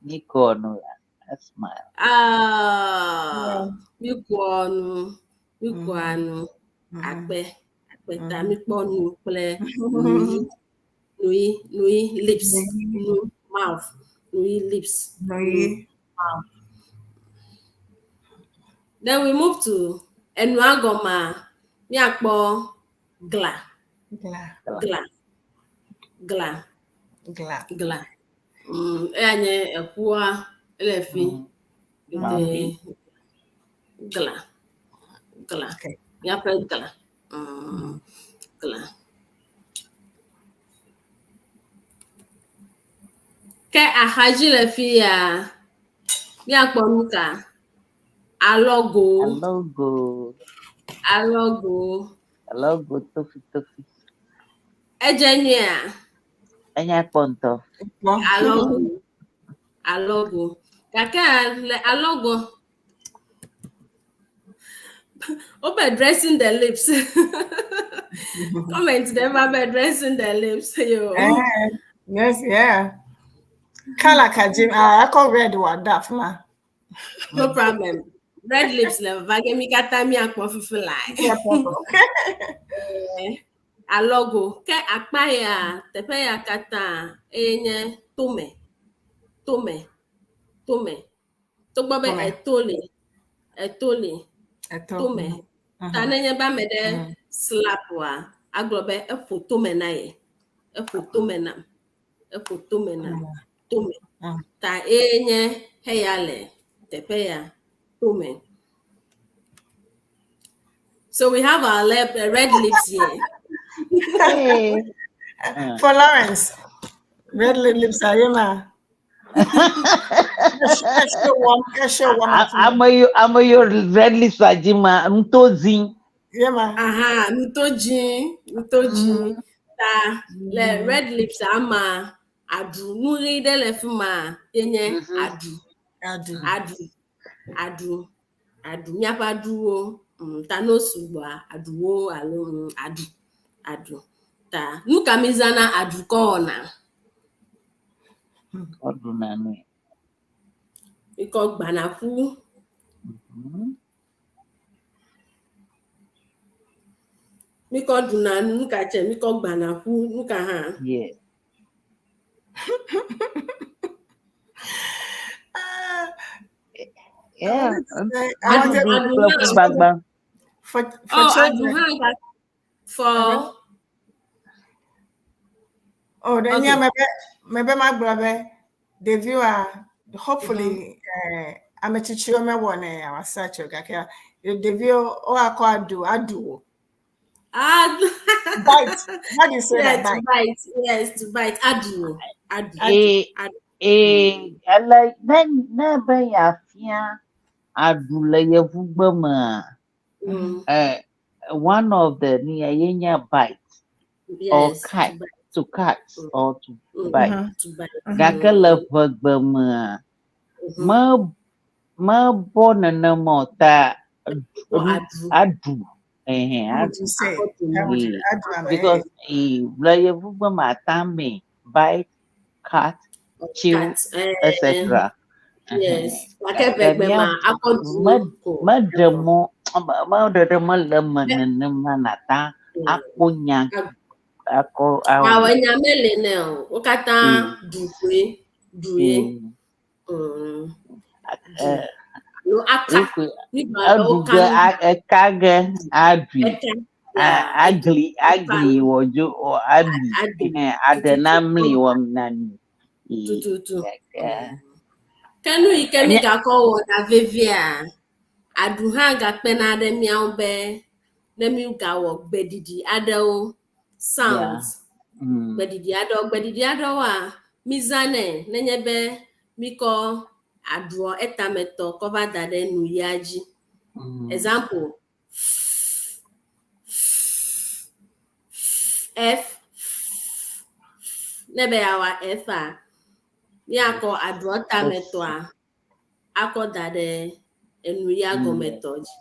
[SPEAKER 4] Mi kɔ nu la. A smile.
[SPEAKER 5] Ah, mi kɔa nu, mi kɔa nu. Akpe, akpe ta mi kpɔ nu kple nuyi, nuyi, nuyi, lips, nu, mouth, nuyi, lips,
[SPEAKER 3] Nuyi.
[SPEAKER 5] mouth. Then we move to enua gɔmea, míakpɔ gla.
[SPEAKER 3] Gla.
[SPEAKER 5] Gla. Gla.
[SPEAKER 3] Gla.
[SPEAKER 5] Gla. Eya nye eƒua ele fi. Gede. Gla. Gla.
[SPEAKER 3] Okay.
[SPEAKER 5] Míaƒe gla. Gla. Ke axadzi le fi ya, míakpɔ nu ka? Alɔgo.
[SPEAKER 4] Alɔgo.
[SPEAKER 5] Alɔgo.
[SPEAKER 4] Alɔgo tofi tofi.
[SPEAKER 5] Edze nyuia?
[SPEAKER 4] Enya kpɔ ŋutɔ.
[SPEAKER 5] Alɔgo. Alɔgo. Gake le alɔgo. Wobe dressing the lips. Comment dem be dressing the lips. Yo.
[SPEAKER 3] Yes, yeah. Kala kajim, I call red one that ma.
[SPEAKER 5] No problem. Red lips le vava ge mi katã míakpɔ fifi lae. Alɔgo ke akpa ya teƒe ya katã eye nye tome tome tome. Togbɔ be
[SPEAKER 3] Tome.
[SPEAKER 5] eto li eto li
[SPEAKER 3] Eto.
[SPEAKER 5] tome. Ta nenye be ame ɖe slap wa agblɔ be eƒo tome na ye. Eƒo tome nam. Eƒo tome nam. Tome. Ta eye nye heya le teƒe ya tome. So we have our red lips here.
[SPEAKER 4] Hey.
[SPEAKER 3] For Lawrence, red lips are you ma?
[SPEAKER 4] Ame yiwo red lips dzi ma ŋutɔ dzi.
[SPEAKER 3] Yeah ma.
[SPEAKER 5] Aha, ŋutɔ dzi, ŋutɔ dzi. Ta le red lips ama aɖu nu ɣi ɖe le fi ma ye nye aɖu.
[SPEAKER 3] Aɖu.
[SPEAKER 5] Aɖu. Aɖu. Aɖu míaƒe aɖuwo. Ta no sugbɔa aɖuwo alo aɖu. Aɖu. Ta nu ka mi zãna aɖu kɔ wɔna?
[SPEAKER 4] Ɔɖuna nui.
[SPEAKER 5] Mikɔ gbana ƒu. Mikɔ ɖuna nu, nu ka tse mikɔ gbana ƒu, nu ka hã?
[SPEAKER 4] Yeah. Yeah.
[SPEAKER 3] I wanted
[SPEAKER 4] Aɖu kple ƒugbagba.
[SPEAKER 3] for
[SPEAKER 5] Oh, aɖu
[SPEAKER 3] children.
[SPEAKER 5] hã ga for
[SPEAKER 3] Oh, then
[SPEAKER 5] Okay.
[SPEAKER 3] yeah, maybe maybe my brother, the viewer, hopefully, I'm a teacher. Me one, I was such a guy. The view, oh, I call do, I do.
[SPEAKER 5] Aɖu.
[SPEAKER 3] Bite. How do you say
[SPEAKER 5] Yeah,
[SPEAKER 3] that?
[SPEAKER 5] to
[SPEAKER 3] Bite.
[SPEAKER 5] bite. Yes, to bite. Aɖu. Aɖu.
[SPEAKER 4] Eh,
[SPEAKER 5] Aɖu.
[SPEAKER 4] eh, ele ne ne be yeafia aɖu le yevugbe mea, one of the ni ye nye bite or
[SPEAKER 5] Yes, to
[SPEAKER 4] cut,
[SPEAKER 5] bite.
[SPEAKER 4] to cut or to bite.
[SPEAKER 5] To bite.
[SPEAKER 4] Gake le ʋegbe mea, me mebɔ nenema o ta
[SPEAKER 5] Or aɖu.
[SPEAKER 4] aɖu, ehe,
[SPEAKER 3] How would
[SPEAKER 4] aɖu.
[SPEAKER 3] you say? How would you
[SPEAKER 4] Eh,
[SPEAKER 3] add to
[SPEAKER 4] because le yevugbe me atame bite, cut, chew,
[SPEAKER 5] Cut.
[SPEAKER 4] etc.
[SPEAKER 5] Yes. Gake
[SPEAKER 4] Gake
[SPEAKER 5] ʋegbe
[SPEAKER 4] mía
[SPEAKER 5] ma akɔ
[SPEAKER 4] me
[SPEAKER 5] du ko.
[SPEAKER 4] meɖe mɔ meɖe ɖe mele eme nenema nata akpɔ nya akɔ awɔ.
[SPEAKER 5] Awɔ nya mele nɛ o. Wo katã ɖu koe. Ɖu ye. Ɖu. Alo aka.
[SPEAKER 4] Ekue
[SPEAKER 5] Mi gblɔ be
[SPEAKER 4] eɖu
[SPEAKER 5] woka
[SPEAKER 4] ge
[SPEAKER 5] nu.
[SPEAKER 4] eka ge aɖui.
[SPEAKER 5] Eka. Yeah.
[SPEAKER 4] Agli agli wɔ dzo wɔ aɖui.
[SPEAKER 5] Aɖui.
[SPEAKER 4] Ehe, aɖe na mli wɔ nani.
[SPEAKER 5] Tututu. Ke nu yi ke mi gakɔ wɔna vevia, aɖu hã gakpena ɖe mía ŋu be ne mi gawɔ gbeɖiɖi aɖewo, sounds. Gbeɖiɖi aɖewo, gbeɖiɖi aɖewoa, mi zãnɛ nenye be mikɔ aɖuɔ etametɔ kɔ va da ɖe nu ya dzi. Example, F, ne be yeawɔ F a, míakɔ aɖuɔ tametɔa akɔ da ɖe enu ya gɔmetɔ dzi.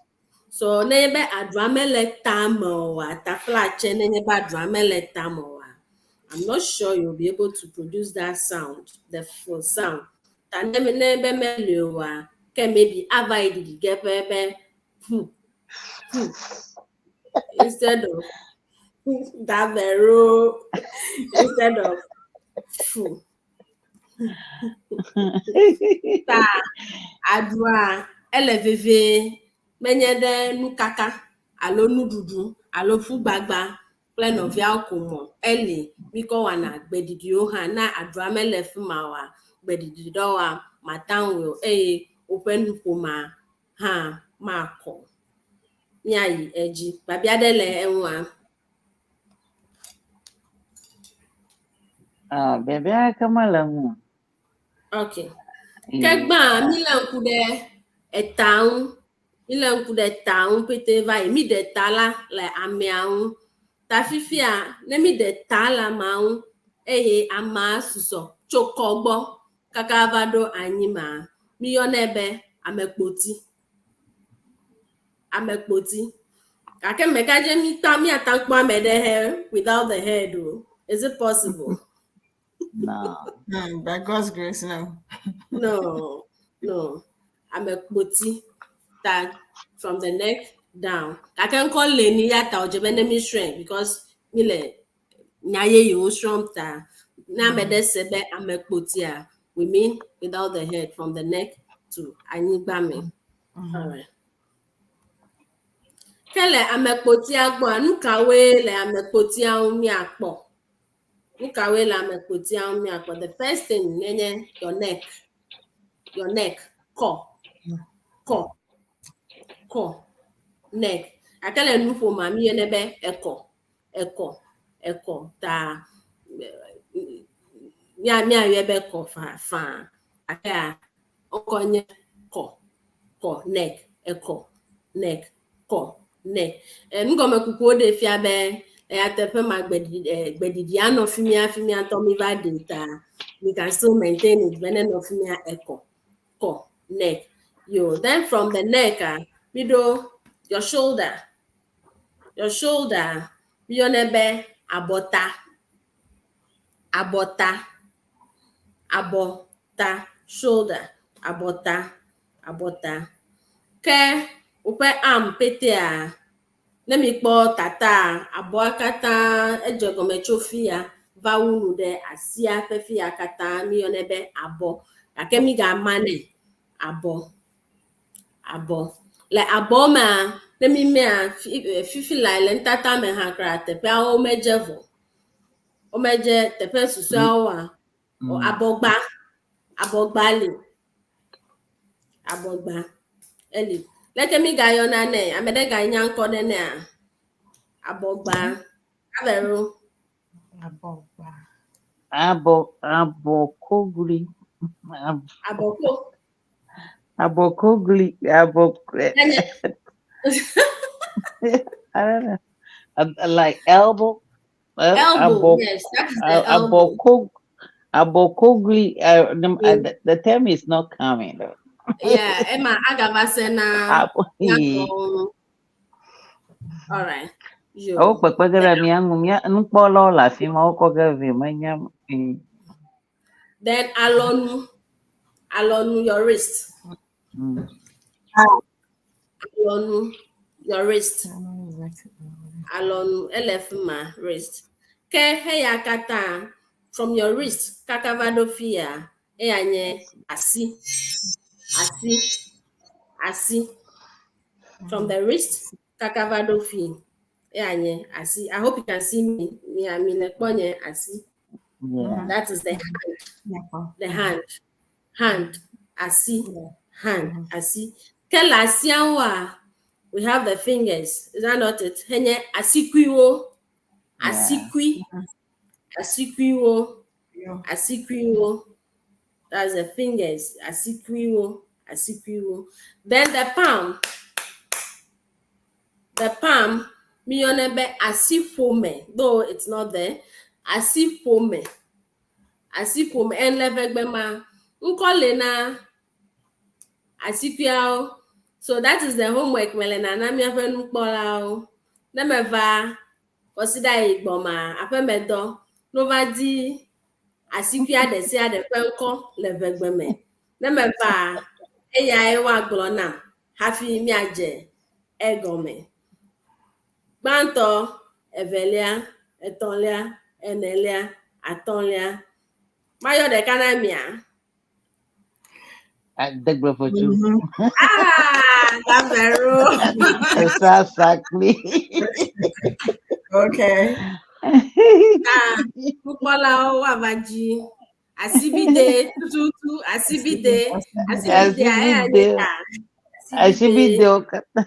[SPEAKER 5] So nenye be aɖua mele tame oa, taflatse nenye be aɖua mele tame oa, I'm not sure you'll be able to produce that sound, the full sound. Ta ne ne be mele oa, ke maybe ava yi ɖiɖi ge ƒe be hu hu instead of that vero instead of fu. Ta aɖua ele vevie menye ɖe nukaka alo nuɖuɖu alo ƒugbagba kple nɔviawo ko mɔ eli mikɔ wɔna gbeɖiɖiwo hã na aɖua mele fi ma oa gbeɖiɖi ɖewoa mata ŋu o eye woƒe nuƒomea hã makɔ. Míayi edzi. Biabia ɖe le eŋua?
[SPEAKER 4] Ah, biabia ke mele ŋu.
[SPEAKER 5] Okay. Ke gbã mi lé ŋku ɖe eta ŋu. Mi lé ŋku ɖe ta ŋu pete va yi. Mi ɖe ta la le amea ŋu. Ta fifia ne mi ɖe ta le amea ŋu eye amea susɔ tso kɔ gbɔ kaka va ɖo anyi ma, mi yɔnɛ be amekpoti. Amekpoti. Gake mekadze mi ta miata kpɔ ame ɖe he without the head o. Is it possible?
[SPEAKER 4] No.
[SPEAKER 3] By God's grace, no.
[SPEAKER 5] No, no. Amekpoti. Ta from the neck down. Gake ŋkɔ le ni ya ta wòdze be ne mi srɔ̃e because mi le nya yeyewo srɔ̃m ta. Ne ame ɖe se be amekpotia, we mean without the head, from the neck to anyigba me. Alright. Ke le amekpotia gbɔa, nu kawoe le amekpotia ŋu míakpɔ? Nu kawoe le amekpotia ŋu míakpɔ? The first thing nye your neck. Your neck. Kɔ. Kɔ. Kɔ. Neck. Gake le nuƒomea, mi yɔnɛ be ekɔ. Ekɔ. Ekɔ. Ta mía míayɔe be kɔ faa. Gakea ŋkɔ nye kɔ. Kɔ. Neck. Ekɔ. Neck. Kɔ. Neck. Nugɔmekukuwo ɖe fia be eya teƒe ma gbeɖiɖi anɔ fi mia fi mia ŋutɔ mi va ɖe ta we can still maintain it be nenɔ fi mia ekɔ. Kɔ. Neck. Yo. Then from the neck, mi ɖo your shoulder. Your shoulder, mi yɔnɛ be abɔta. Abɔta. Abɔta. Shoulder. Abɔta. Abɔta. Ke woƒe arm petea, ne mi kpɔ tata, abɔa katã edze gɔme tso fia va wu nu ɖe asia ƒe fia katã mi yɔnɛ be abɔ. Gake mi gama nɛ abɔ. Abɔ. Le abɔ mea, ne mi mea, fifi la le nutata me hã kura teƒeawo medze vɔ. Womedze teƒe susɔeawoa, abɔgba. Abɔgba li. Abɔgba eli. Leke mi gayɔna nɛ? Ame ɖe ganya ŋkɔ ɖe nɛa? Abɔgba. Avero.
[SPEAKER 3] Abɔgba.
[SPEAKER 4] Abɔ abɔkogli.
[SPEAKER 5] Abɔko.
[SPEAKER 4] Abɔkogli. Abɔ.
[SPEAKER 5] Enye.
[SPEAKER 4] I don't know. Like elbow.
[SPEAKER 5] Elbow. Yes, that is the elbow.
[SPEAKER 4] Abɔko abɔkogli. The term is not coming though.
[SPEAKER 5] Yeah, Emma agava se na.
[SPEAKER 4] Abo.
[SPEAKER 5] All right. Yo.
[SPEAKER 4] Wo kpekpe ge ɖe mía ŋu mía nukpɔlawo le afi ma wokɔ ge vɛ menya.
[SPEAKER 5] Then alɔnu. Alɔnu, your wrist. Alɔnu, your wrist. Alɔnu, ele fi ma, wrist. Ke heya katã, from your wrist kaka va ɖo fia, eya nye asi. Asi. Asi. From the wrist kaka va ɖo fi, eya nye asi. I hope you can see me. Mi mi le kpɔ nye asi.
[SPEAKER 4] Yeah.
[SPEAKER 5] That is the hand. The hand. Hand. Asi. Hand. Asi. Ke le asia ŋua, we have the fingers. Is that not it? Henye asikuiwo. Asikui. Asikuiwo. Asikuiwo. That's the fingers. Asikuiwo. Asikuiwo. Then the palm. The palm. Mi yɔnɛ be asiƒome. Though it's not there. Asiƒome. Asiƒome. En le ʋegbe ma, ŋkɔ le na asikuiawo. So that is the homework mele nana míaƒe nukpɔlawo. Ne meva kɔsiɖa yi gbɔma aƒemedɔ, ne wova di asikuia ɖe sia ɖe ƒe ŋkɔ le ʋegbe me. Ne meva, eyae woagblɔ nam hafi míadze egɔme. Gbãtɔ, evelia, etɔ̃lia, enelia, atɔ̃lia. Mayɔ ɖeka na mia.
[SPEAKER 4] Adegbefotu.
[SPEAKER 5] Ah, Davero.
[SPEAKER 4] Exactly.
[SPEAKER 3] Okay.
[SPEAKER 5] Ta nukpɔlawo woava dzi asibide tututu asibide asibide eya nye ka
[SPEAKER 4] Asibide katã.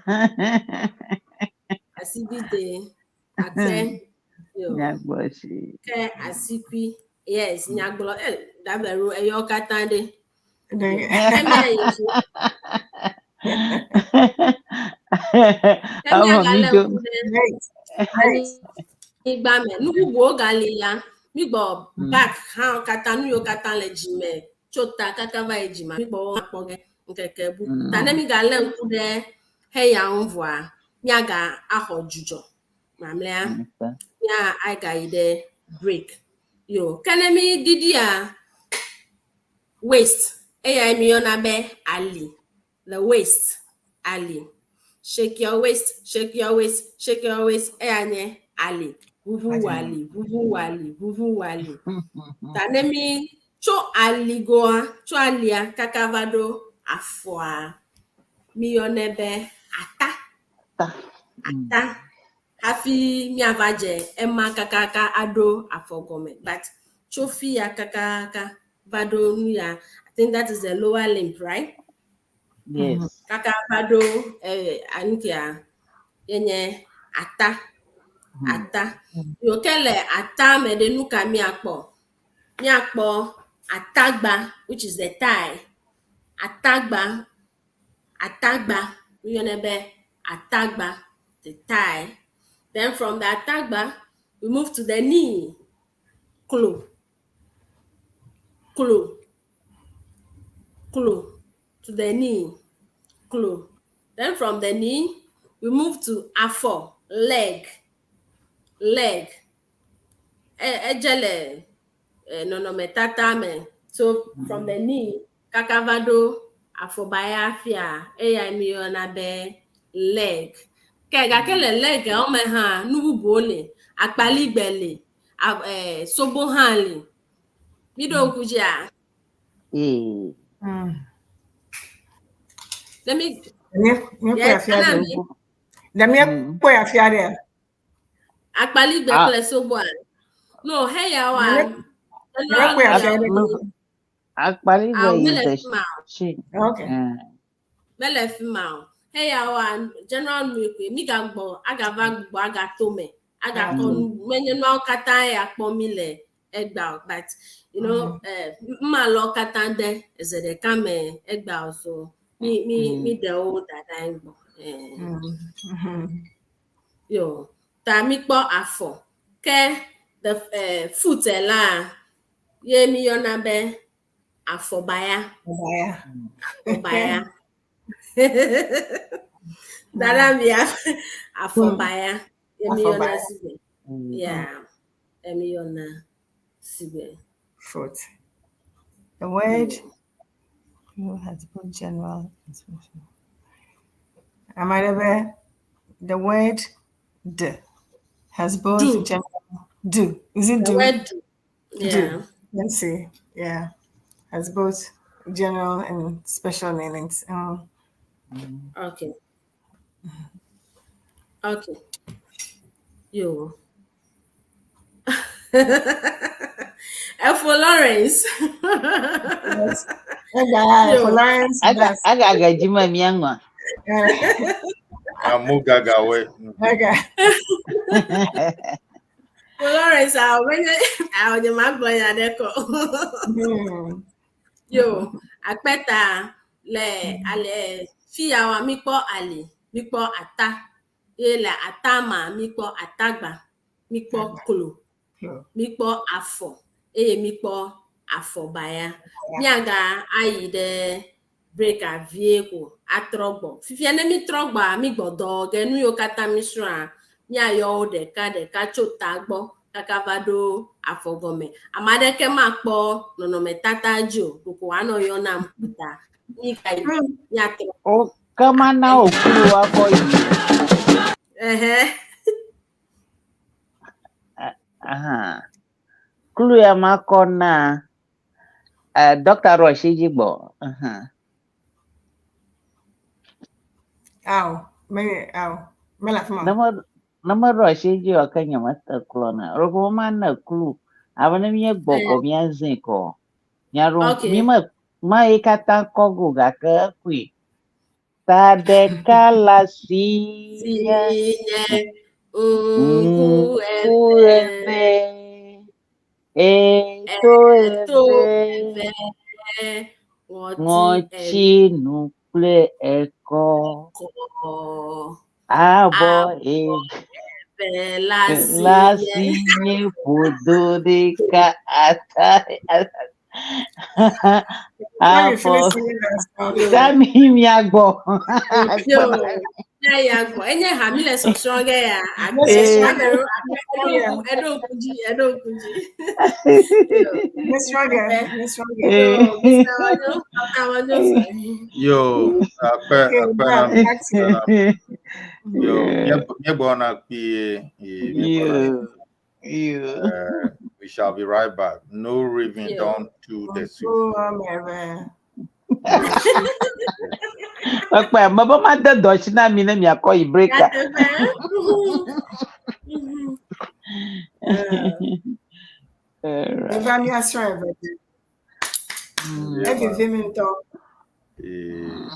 [SPEAKER 5] Asibide akpe yo.
[SPEAKER 4] Nyagblɔsi.
[SPEAKER 5] Ke asikui yes nyagblɔ Davero eyɔ katã ɖe. Ke mía yi dzi. Ke
[SPEAKER 4] Awɔ
[SPEAKER 5] míagalé
[SPEAKER 4] mi dzo.
[SPEAKER 5] ŋku ɖe anyigba me. Nu bubuwo gali ya. Mi gbɔ back hã katã nu yiwo katã le dzime tso ta kaka va yi dzime. Mi gbɔ wo akpɔ ge ŋkeke bu. Ta ne mi galé ŋku ɖe heya ŋu vɔa, míaga axɔ dzudzɔ. Mamlɛa, mía agayi ɖe break. Yo, ke ne mi ɖiɖia waist, eyae mi yɔna be ali. The waist, ali. Shake your waist, shake your waist, shake your waist. Eya nye ali. Ʋuʋu ali, ʋuʋu ali, ʋuʋu ali. Ta ne mi tso aligoa, tso alia kaka va ɖo afɔa, mi yɔnɛ be ata.
[SPEAKER 4] Ta.
[SPEAKER 5] Ata. Hafi miava dze ema kakaka aɖo afɔ gɔme. But tso fi ya kakaka va ɖo nu ya, I think that is the lower limb, right?
[SPEAKER 4] Yes.
[SPEAKER 5] Kaka va ɖo eh, anukia ye nye ata. Ata. Yo ke le ata me ɖe nu ka miakpɔ? Miakpɔ atagba, which is the thigh. Atagba, atagba, mi yɔnɛ be atagba, the thigh. Then from the atagba, we move to the knee. Klo. Klo. Klo. To the knee. Klo. Then from the knee, we move to afɔ, leg. Leg. Edze le nɔnɔmetata me. So from the knee, kaka va ɖo afɔbaya fia, eya mi yɔna be leg. Ke gake le legawo me hã, nu bubuwo le. Akpaligbe le, sobo hã le. Mi ɖo ŋku dzia?
[SPEAKER 4] Ee.
[SPEAKER 5] Ne mi
[SPEAKER 3] Míekpɔe
[SPEAKER 5] Yes,
[SPEAKER 3] afia
[SPEAKER 5] ana
[SPEAKER 3] ɖe.
[SPEAKER 5] mi.
[SPEAKER 3] Ɖe míekpɔe afia ɖe.
[SPEAKER 5] Akpaligbe
[SPEAKER 4] Ah.
[SPEAKER 5] kple soboa. No, heya wa.
[SPEAKER 3] Míekpɔe afia ɖe.
[SPEAKER 4] Akpaligbe
[SPEAKER 5] Ah,
[SPEAKER 4] is
[SPEAKER 5] mele
[SPEAKER 4] the
[SPEAKER 5] fi ma o.
[SPEAKER 4] shin.
[SPEAKER 3] Okay.
[SPEAKER 5] Mele fi ma o. Heya wa general nu koe. Mi gagbɔ agava gbugbɔ agato me. Agakɔ nu menye nuawo katã ya kpɔ mi le egba o. But mmalɔ katã de eze ɖeka me egba o so mi mi ɖewo da ɖe anyi gbɔ. Yo, ta mi kpɔ afɔ. Ke the foot la ye mi yɔna be afɔbaya.
[SPEAKER 3] Baya.
[SPEAKER 5] Afɔbaya. Dada mi afɔbaya. Ye mi yɔna
[SPEAKER 3] Afɔbaya.
[SPEAKER 5] sigbe. Yeah. Ye mi yɔna sigbe.
[SPEAKER 3] Foot. The word who has both general and special. Amadebe, the word d has both
[SPEAKER 5] Do.
[SPEAKER 3] general do. Is it
[SPEAKER 5] The
[SPEAKER 3] do?
[SPEAKER 5] word do. Yeah.
[SPEAKER 3] Do. Let's see. Yeah. Has both general and special meanings.
[SPEAKER 5] Okay. Okay. Yo. Efo Lawrence.
[SPEAKER 3] Yes. Yo. For Lawrence,
[SPEAKER 4] Aga
[SPEAKER 3] yes.
[SPEAKER 4] aga agajima miangwa.
[SPEAKER 2] Amugagawe.
[SPEAKER 3] Okay.
[SPEAKER 5] For Lawrence, I when I was my boy adeko. Yo, akpeta le ale fia wa mi kpɔ ali, mi kpɔ ata. Ye le ata ma mi kpɔ atagba, mi kpɔ klo, mi kpɔ afɔ, eye mi kpɔ afɔbaya. Miaga ayi ɖe break avie ko atrɔ gbɔ. Fifia ne mi trɔ gbɔa, mi gbɔ dɔ ge nu yiwo katã mi srɔ̃a, miayɔ wo ɖeka ɖeka tso ta gbɔ kaka va ɖo afɔ gɔme. Ame aɖeke makpɔ nɔnɔmetata dzi o, koko wòanɔ yɔ nam ta. Mi gayi miatrɔ.
[SPEAKER 4] O kama na okulu wako yi.
[SPEAKER 5] Ɛhɛ.
[SPEAKER 4] Aha. Kulu ya makɔ na Dr. Roshi gbɔ. Aha.
[SPEAKER 3] Aw, me aw. Me la fama.
[SPEAKER 4] Nama nama Roshi dzi o ke nye mete klɔ na. Roko ma na kulu. Abe ne mie gbɔ ko mia zẽ kɔ. Miaɖo
[SPEAKER 5] Okay.
[SPEAKER 4] mi me ma yi katã kɔ go gake ekui. Ta ɖeka la si
[SPEAKER 5] Si
[SPEAKER 4] nye
[SPEAKER 5] nye ŋku
[SPEAKER 4] ŋku
[SPEAKER 5] eve,
[SPEAKER 4] eve. Eto
[SPEAKER 5] eto
[SPEAKER 4] eve.
[SPEAKER 5] eve, ŋɔti
[SPEAKER 4] Ŋɔti nu kple ekɔ.
[SPEAKER 5] ekɔ.
[SPEAKER 4] Abɔ
[SPEAKER 5] Abɔ
[SPEAKER 4] eve
[SPEAKER 5] eve la si
[SPEAKER 4] la
[SPEAKER 5] nye
[SPEAKER 4] si nye ƒodo ɖeka ata.
[SPEAKER 3] When you finish
[SPEAKER 4] Afɔ
[SPEAKER 3] singing that song,
[SPEAKER 4] ta mi miagbɔ.
[SPEAKER 5] Yo, ya ya gbɔ. Enye ha mi le sɔsrɔ̃ ge ya. Agbe
[SPEAKER 4] Eh.
[SPEAKER 5] ame ɖewo eɖo ŋku eɖo ŋku dzi eɖo ŋku dzi.
[SPEAKER 3] Miss Roger, Miss Roger.
[SPEAKER 5] Yo, Mr. Wanyo, Dr. Wanyo sir.
[SPEAKER 2] Yo, akpe
[SPEAKER 3] Okay,
[SPEAKER 2] akpe na
[SPEAKER 3] back,
[SPEAKER 2] mi.
[SPEAKER 3] back to
[SPEAKER 2] Akpe na mi. Yo, míegbɔna kpuie. Ye, míegbɔna.
[SPEAKER 4] You, you.
[SPEAKER 2] We shall be right back. No raving,
[SPEAKER 5] Yo.
[SPEAKER 2] don't do the soup.
[SPEAKER 3] Oh, man.
[SPEAKER 4] Ekpe mebe made dɔ asi na mi ne miakɔ yi breaka.
[SPEAKER 5] Nyateƒe.
[SPEAKER 3] Eva mi asrɔ̃ eve.
[SPEAKER 2] Yeah.
[SPEAKER 3] Evivi mi ŋutɔ.
[SPEAKER 2] Yeah.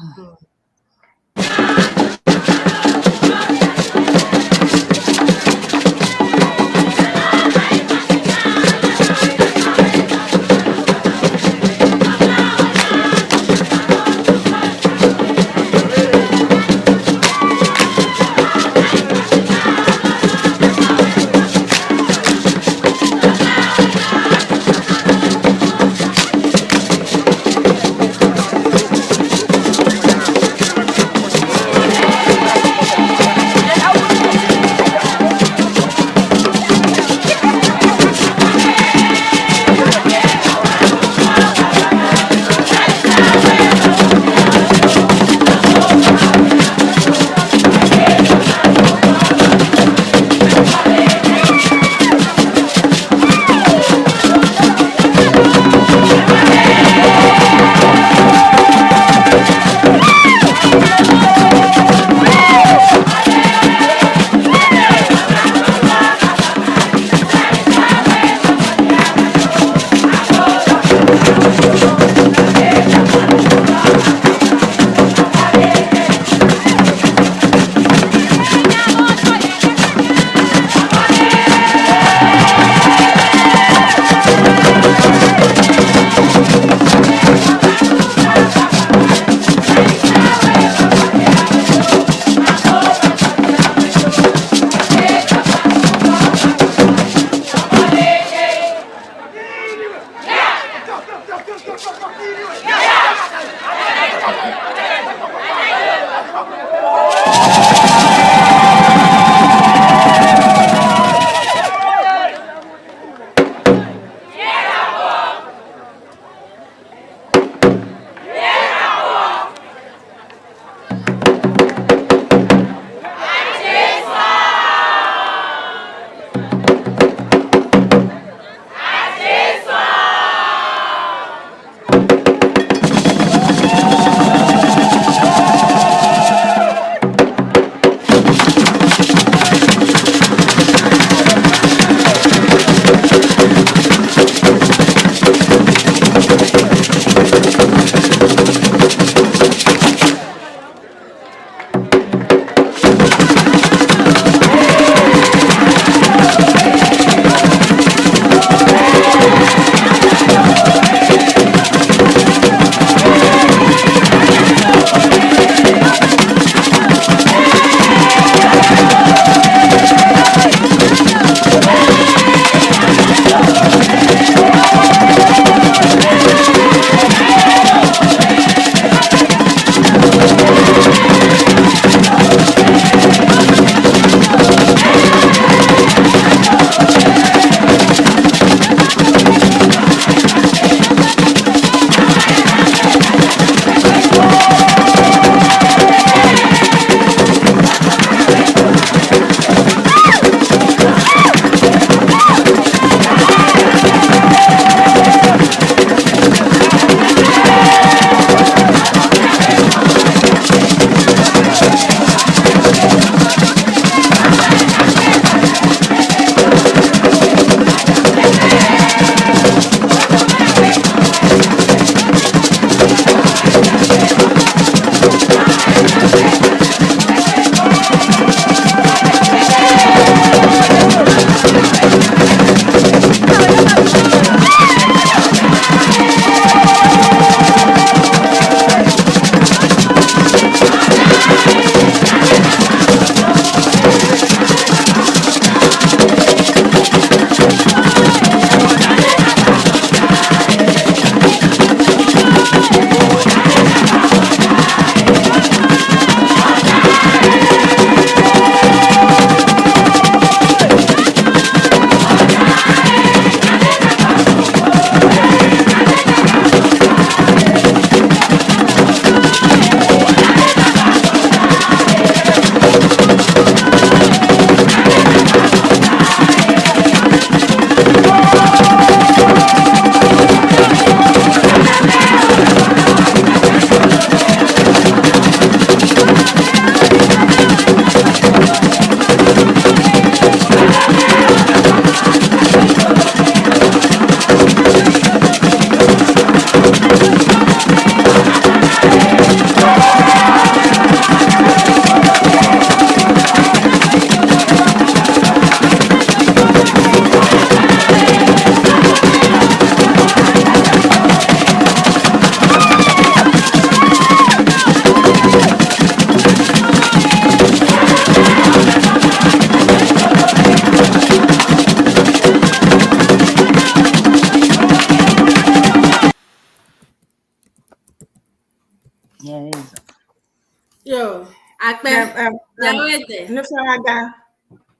[SPEAKER 5] Akpe. Miawoe de.
[SPEAKER 3] Nufialagã.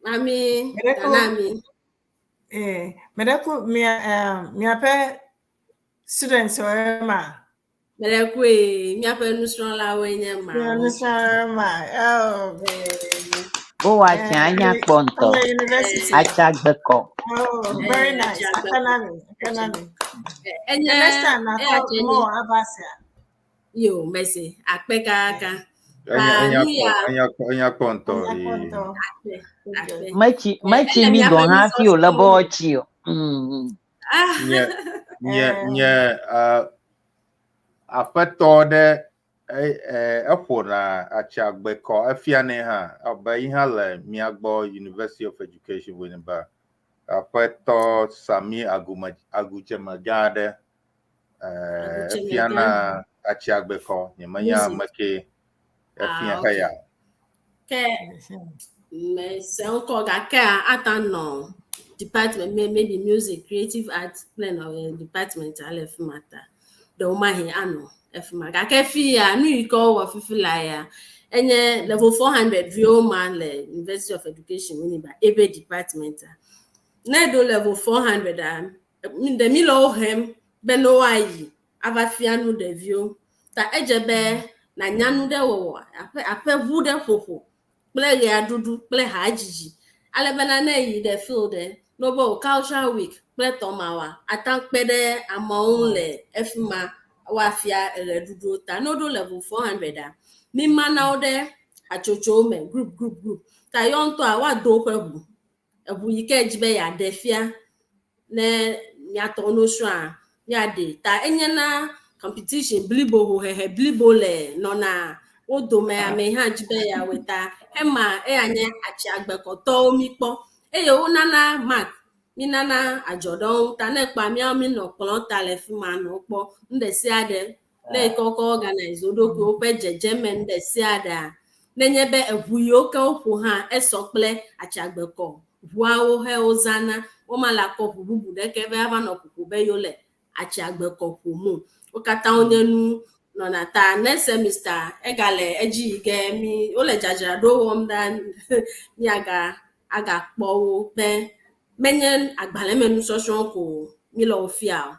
[SPEAKER 5] Mami
[SPEAKER 3] Meɖe ku.
[SPEAKER 5] Nana mi.
[SPEAKER 3] Eh, meɖe ku mia miaƒe students woe ma.
[SPEAKER 5] Meɖe koe míaƒe nusrɔ̃lawoe nye ma.
[SPEAKER 3] Mia nusrɔ̃lawoe ma. Oh.
[SPEAKER 4] Bo wa tse anya kpɔ ŋutɔ.
[SPEAKER 3] From the university.
[SPEAKER 4] Atsagbekɔ.
[SPEAKER 3] Oh, very nice.
[SPEAKER 5] Atsiagbekɔ.
[SPEAKER 3] Akanami. Akanami.
[SPEAKER 5] Enye
[SPEAKER 3] The next time I
[SPEAKER 5] eya
[SPEAKER 3] call
[SPEAKER 5] tse nye
[SPEAKER 3] more Abasia.
[SPEAKER 5] yo mese akpe kaka.
[SPEAKER 2] Enya
[SPEAKER 5] Ah,
[SPEAKER 2] enya
[SPEAKER 5] nu
[SPEAKER 2] kpɔ
[SPEAKER 5] ya
[SPEAKER 2] enya kpɔ enya kpɔ ŋutɔ.
[SPEAKER 3] Enya
[SPEAKER 5] akpe akpe.
[SPEAKER 4] Metsi metsi
[SPEAKER 5] Ele
[SPEAKER 4] mi
[SPEAKER 5] miaƒe
[SPEAKER 4] gɔ̃ hafi o le be
[SPEAKER 5] nusɔsrɔ̃wo.
[SPEAKER 4] woatsi o.
[SPEAKER 5] Ah.
[SPEAKER 2] Nye nye nye aƒetɔ ɖe eƒona atsiagbekɔ efianɛ hã abe yi hã le mía gbɔ University of Education Winneba. Aƒetɔ Sami Agume Agudzemegã aɖe
[SPEAKER 5] Agudzemegã.
[SPEAKER 2] efiana atsiagbekɔ. Nyemenya
[SPEAKER 5] Music.
[SPEAKER 2] ame ke efia
[SPEAKER 5] Ah, okay.
[SPEAKER 2] heya.
[SPEAKER 5] Ke mese ŋkɔ gake ata nɔ department maybe music creative art plan or department ale fi ma ta ɖewomahi anɔ efi ma gake fi ya nu yi ke wowɔ fifi la ya enye level 400 viwo ma le University of Education Winneba ebe department a ne ɖo level 400 a ɖe mi le wo hem be ne woayi ava fia nu ɖeviwo ta edze be nànya nu ɖe wɔwɔ aƒe aƒe ʋu ɖe ƒoƒo kple ɣea ɖuɖu kple hadzidzi ale bena ne yi ɖe field ɖe ne wobe o cultural week kple tɔmawa ata kpe ɖe amewo ŋu le efi ma woafia ɣeɖuɖuwo ta ne woɖo level 400 a mi mana wo ɖe hatsotsowo me group group group ta yɔ ŋutɔa woado woƒe ʋu eʋu yi ke dzi be yeaɖe fia ne miatɔ no srɔ̃a miaɖe ta enye na competition blibo hohehe blibo le nɔna wo dome ame hã dzi be yeawɔe ta ema eya nye atsiagbekɔtɔwo mi kpɔ eye wonana mark minana adzɔ ɖe wo ŋu ta ne kpa míawo mi nɔ kplɔ ta le fi ma nɔ kpɔ nu ɖe sia ɖe ne yi ke wokɔ organize wo ɖokui woƒe dzedzeme nu ɖe sia ɖea nenye be eʋu yiwo ke woƒo hã esɔ kple atsiagbekɔ ʋuawo he wozãna woma le akɔ ʋu bubu ɖeke be ava nɔ ƒoƒo be yewo le atsiagbekɔ ƒom o wo katã wonye nu nɔna ta next semester egale edzi yi ge mi wole dzadzraɖo wɔm ɖa miaga agakpɔ wo be menye agbalẽ me nusɔsrɔ̃ ko mi le wo fia o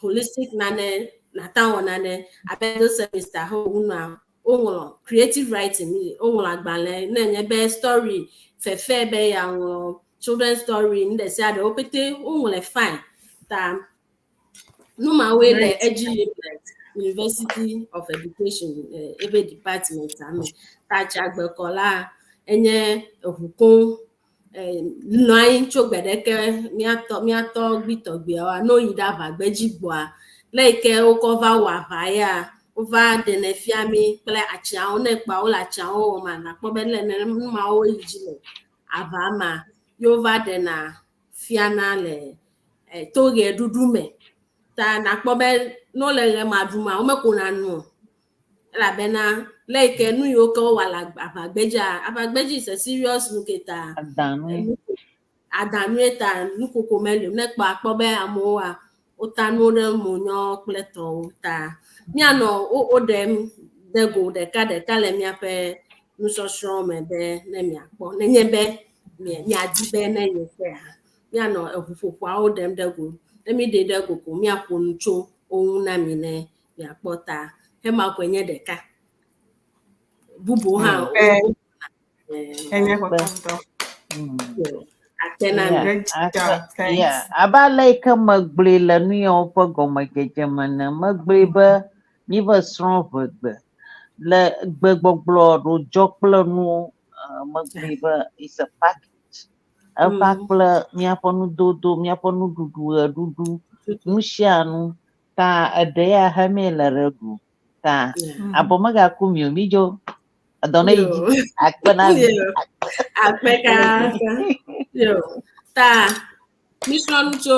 [SPEAKER 5] holistic nane nata wɔ nane abe this semester he wonua woŋlɔ creative writing woŋlɔ agbalẽ ne nye be story fefe be yeaŋlɔ children story nu ɖe sia ɖe wo pete woŋlɔe fine ta nu mawoe le edzi yim le University of Education ebe department me ta tsiagbekɔ la enye eʋu koŋ nɔ anyi tso gbe ɖeke míatɔ míatɔ gbitɔgbeawoa ne woyi ɖe aʋagbedzi gbɔa le yi ke wokɔ va wɔ aʋa ya wova ɖenɛ fia mí kple atsiawo ne kpa wole atsiawo wɔm nakpɔ be le nu mawo yi dzi le aʋa ma ye wova ɖena fiana le to ɣe ɖuɖu me ta nakpɔ be ne wole ɣe ma ɖum ma womekona nu o elabena le yi ke nu yiwo ke wowɔ le aʋagbedzia aʋagbedzi is a serious nu ke ta
[SPEAKER 4] Adãnue.
[SPEAKER 5] adãnue ta nukoko meli o ne kpɔ akpɔ be amewoa wota nuwo ɖe mo nyɔ kple tɔwo ta míanɔ wo ɖem de go ɖeka ɖeka le míaƒe nusɔsrɔ̃ me be ne miakpɔ nenye be miadi be ne yekpɔa míanɔ eʋuƒoƒoawo ɖem ɖe go ne mi ɖe ɖe go ko míaƒo nu tso wo ŋu na mi ne miakpɔ ta hema koe nye ɖeka bubuwo hã
[SPEAKER 3] Enye kpɔkpɔ ŋutɔ.
[SPEAKER 5] Akpe na mi.
[SPEAKER 3] Great job. Thanks.
[SPEAKER 4] Yeah. Abe ale yi ke megblɔe le nu yawo ƒe gɔmedzedze me ene, megblɔe be míve srɔ̃ ʋegbe le gbegbɔgblɔ ɖodzɔ kple nuwo megblɔe be it's a package. Eva kple míaƒe nudodo, míaƒe nuɖuɖu, ɣeɖuɖu, nu sia nu. Ta eɖe ya hemee le ɖe ɖu. Ta abɔ megaku mi o, midzo. Edɔ ne yi dzi. Akpe na mi.
[SPEAKER 5] Akpe kaka. Yo. Ta mísrɔ̃ nu tso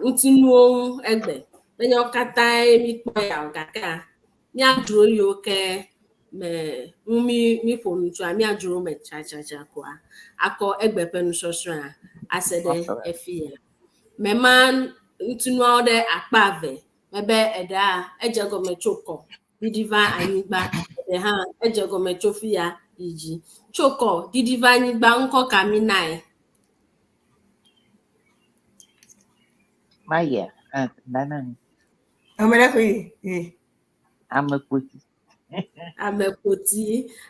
[SPEAKER 5] ŋutinuwo ŋu egbe. Menye wo katãe míkpɔ ya o gakea míadzro yiwo ke me ŋu mí míƒo nu tsoa míadzro me tsatsatsa koa akɔ egbe ƒe nusɔsrɔ̃a ase ɖe efi ya. Mema ŋutinuawo ɖe akpa eve mebe eɖea edze gɔme tso kɔ ɖiɖi va anyigba. Gɔmedzedze hã edze gɔme tso fi ya yi dzi. Tso kɔ ɖiɖi va anyigba ŋkɔ ka mi nae?
[SPEAKER 4] Maya, eh, dana mi.
[SPEAKER 3] Ame ɖe koe yi. Yi.
[SPEAKER 4] Ame kpoti.
[SPEAKER 5] Ame kpoti,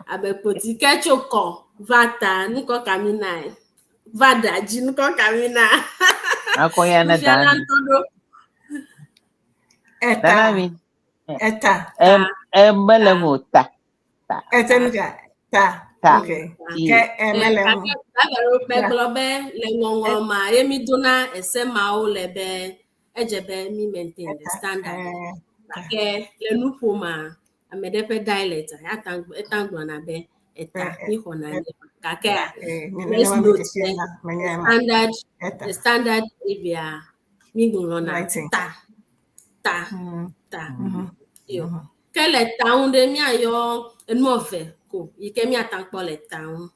[SPEAKER 5] ame kpoti. Ke tso kɔ va ta ŋkɔ ka mi nae? Va ɖa dzi ŋkɔ ka mi na?
[SPEAKER 4] Akɔ ya ne
[SPEAKER 5] Nufiala
[SPEAKER 4] dana mi.
[SPEAKER 5] ŋutɔ ɖo.
[SPEAKER 3] Eta.
[SPEAKER 4] Dana mi.
[SPEAKER 3] Eta.
[SPEAKER 4] Em, em mele ŋu o, ta. Ta.
[SPEAKER 3] Ete nu ka? Ta.
[SPEAKER 4] Ta.
[SPEAKER 3] Okay.
[SPEAKER 4] Ti.
[SPEAKER 3] Ke emele ŋu.
[SPEAKER 5] Gake Davero megblɔ be le ŋɔŋlɔ ma ye mi dona ese mawo le be edze be mi maintain the standard.
[SPEAKER 3] Eh,
[SPEAKER 5] Gake le nuƒo ma ame ɖe ƒe dialect eta eta gblɔna be eta mi xɔna nye gake
[SPEAKER 3] eh,
[SPEAKER 5] let's
[SPEAKER 3] nenema me
[SPEAKER 5] note
[SPEAKER 3] dzesi
[SPEAKER 5] be
[SPEAKER 3] ena, menye ema.
[SPEAKER 5] standard
[SPEAKER 3] Eta.
[SPEAKER 5] the standard area mi gblɔna
[SPEAKER 3] Writing.
[SPEAKER 5] ta ta ta yo. Ke le ta ŋu ɖe míayɔ enu eve ko yi ke míata kpɔ le ta ŋu.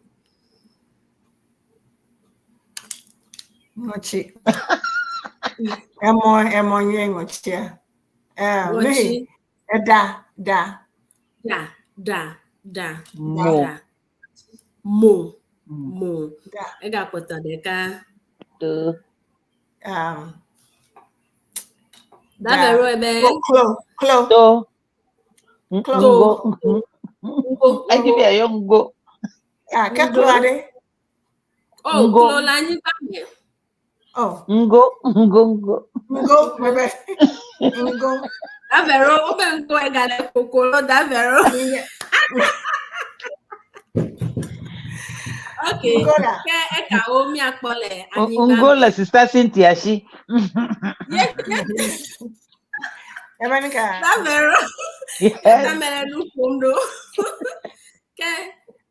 [SPEAKER 3] Ŋɔtsi. Emɔ emɔ nyuie ŋɔtsia. Eh,
[SPEAKER 5] Ŋɔtsi.
[SPEAKER 3] nuyi, eɖa ɖa.
[SPEAKER 5] Ɖa ɖa ɖa
[SPEAKER 4] Mo.
[SPEAKER 5] ɖa mo mo
[SPEAKER 3] Ɖa.
[SPEAKER 5] egakpɔtɔ ɖeka.
[SPEAKER 4] To.
[SPEAKER 5] Davero be
[SPEAKER 3] Klo klo klo.
[SPEAKER 4] To.
[SPEAKER 3] Klo.
[SPEAKER 4] Ngo.
[SPEAKER 5] Ngo.
[SPEAKER 4] Edzi be yeayɔ ŋgo.
[SPEAKER 3] Ah, ke klo aɖe.
[SPEAKER 5] Oh,
[SPEAKER 4] Ngo.
[SPEAKER 5] klo le anyigba me.
[SPEAKER 3] Oh,
[SPEAKER 4] Ŋgo. Ŋgo ŋgo.
[SPEAKER 3] ngo bebe. Ngo.
[SPEAKER 5] Davero wobe ŋgo egale kokolo Davero. Okay.
[SPEAKER 3] Ngo la.
[SPEAKER 5] Ke ekawo míakpɔ le anyigba
[SPEAKER 4] Ŋgo
[SPEAKER 5] me.
[SPEAKER 4] le sista Cynthia si.
[SPEAKER 5] Ye ye
[SPEAKER 3] Ebe nu ka?
[SPEAKER 5] Davero.
[SPEAKER 4] Yes.
[SPEAKER 5] Tame le nu ƒom ɖo. Ke